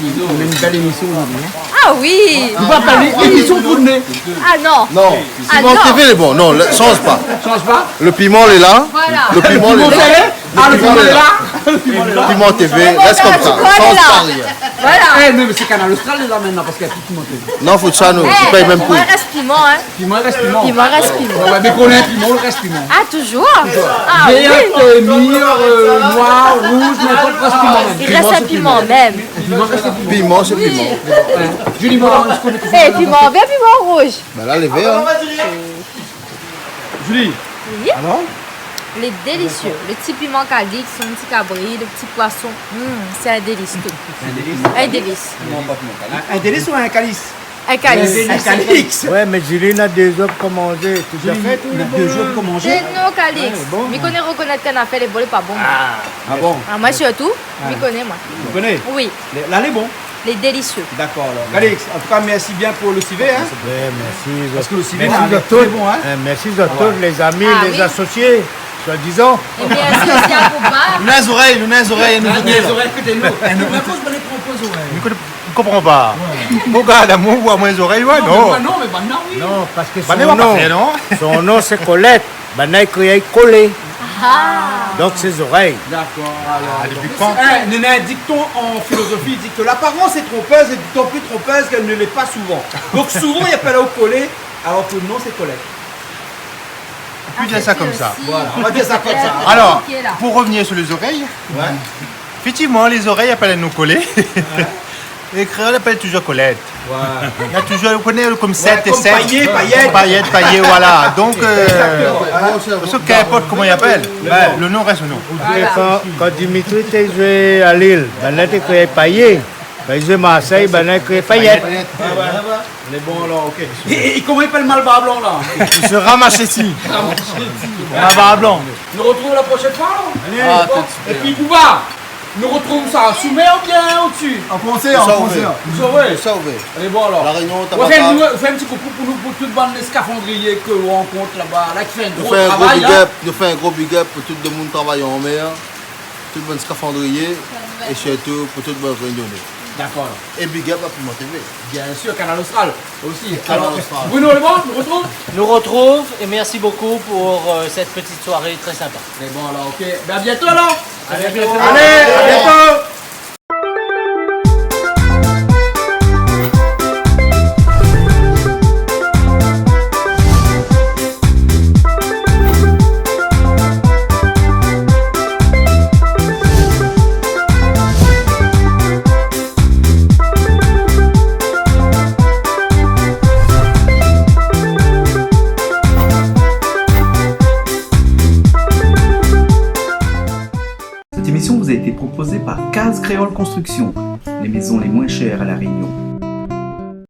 bèl émisyon zordi, in. Ah oui. Nou va parl émisyon tourné. Ah non. Non. Ah non. Piman TV, lé bon. Non, le, shanj pa. Shanj pa ? Le piman lé la. Voilà. Le piman lé la. Le piman lé la. Ah, le piman lé la. Le piman lé la. Piman TV, rès konmsa. Shanj pa rien. Voilà. Eh, mé sé Kanal Austral lé la mintnan, parske Non, fo sa, nou, eh, pa mèm kou. Piman i rès piman, in. Piman i rès piman. Piman i rès piman. Oué, oué, mé koné piman, i rès piman. Ah, toujour ? Toujour. Ah, oui. Vèr, euh, mir, euh, noir, rouz, ninport, i rès piman mèm. I rès in piman mèm. Piman i rès piman. Piman, sé piman. Oui. In. Julie, moin, mi koné pa. Eh, piman vèr, piman rouz. Bin la, lé vèr, in. Julie. Oui. Alor ? Lé délisié. Le ti piman Calix, son ti kabri, le ti poison. Hmm, sé in délis, tout. In délis. In délis. Non, pa piman Calix. In, in délis ou in kalis ? In kalis. In kalis. Oué, mé Julie na dé zof pou manzé. Tout à fait, tout le monde. Dé zof pou manzé. Sé non, Calix. Oué, bon. Mi koné rokonèt kan afèr lé bon, lé pa bon. Ah. Ah bon ? Ah, moin, sirtou, mi koné, moin. Ou koné ? Oui. Lé, la lé bon. Lé délisié. Dakor, alor. Calix, an tou ka, mèrsi bien pou le sivé, in. Oué, mèrsi. Parske le sivé, mèrsi la, lé tout. Tré bon, in. Eh, mèrsi a tout, lé zami, lé asosié, soi-dizan. Ah oui. É mèrsi osi a Bouba. Nou na zorèy, nou na zorèy, nou na zorèy, ékout anou. Nou na zorèy, ékout anou. Mé akoz ou lé pa pran zorèy ? Ékout, ou konpran pa. Oué. Ou gard amoin, ou amoin zorèy, oué, non. Non, mé banna, non, mé banna, oui. Non, parske son non, son non, sé Colette. Banna i kri ali Kolé. Ah. Donk, sé zorèy. Dakor, alor. Ah, donk, dopi kan ? Eh, néna in dikton an filozofi i di ke l'apparence est trompeuse et d'autant plus trompeuse qu'elle ne l'est pas souvent. Donk, souvan, i apèl aou Kolé, alor ke le non, sé Colette. Ou di sa konmsa. Voilà, on va dire ça comme ça. Alor, pou revenir sur les oreilles, ouais, effectivement, les oreilles i apèl anou kolé. É kréol i apèl toujour kolèt. Ouais. Néna toujour, ou koné, konm sèt é sèt. Payé, payèt. Payèt, payé, voilà. Donk, euh, exactement, hein. Sak i inport koman i apèl, le nom reste le nom. Kan, kan Dimitri té i zoué a Lille, banna té i kriyé payé. Kan i zoué Marseille, banna i kriyé payèt. Ouais, ouais. Lé bon, alor, OK. É, é, é koman i apèl Malbar Blan la ? Monsieur Ramassessi. Ramassessi. Malbar Blan. Nou retrouv la proshèn foi, alor ? Alé. Ah, bon. Tout de suite. É pi, Bouba, nou retrouv sa an somé oubien odsi ? An konsèr, an konsèr. Ou sa ouvé ? Ou sa ouvé. Alé, bon, alor. La Rényon, ou fé, nou fé in ti koukou pou nou, pou tout bann skafandriyé ke ou rankont laba, la, ki fé in gro travay, hein. Nou fé in gro big up, nou fé in gro big up pou tout demoun i travay an mèr. Tout bann skafandriyé é sirtou pou tout bann Rényoné. Dakor. É big up à Piment T V. Bien sûr, Kanal Austral aussi. Kanal Austral. Alor, Bruno, lé bon, nou retrouv ? Nou retrouv é mèrsi bokou pou, euh, sèt ti soiré trè sinpa. Lé bon, alor, OK. Bin, à bientôt, alor. À bientôt. Alé, à bientôt. Cette émission vous a été proposée par Case Créole Construction, les maisons les moins chères à La Réunion.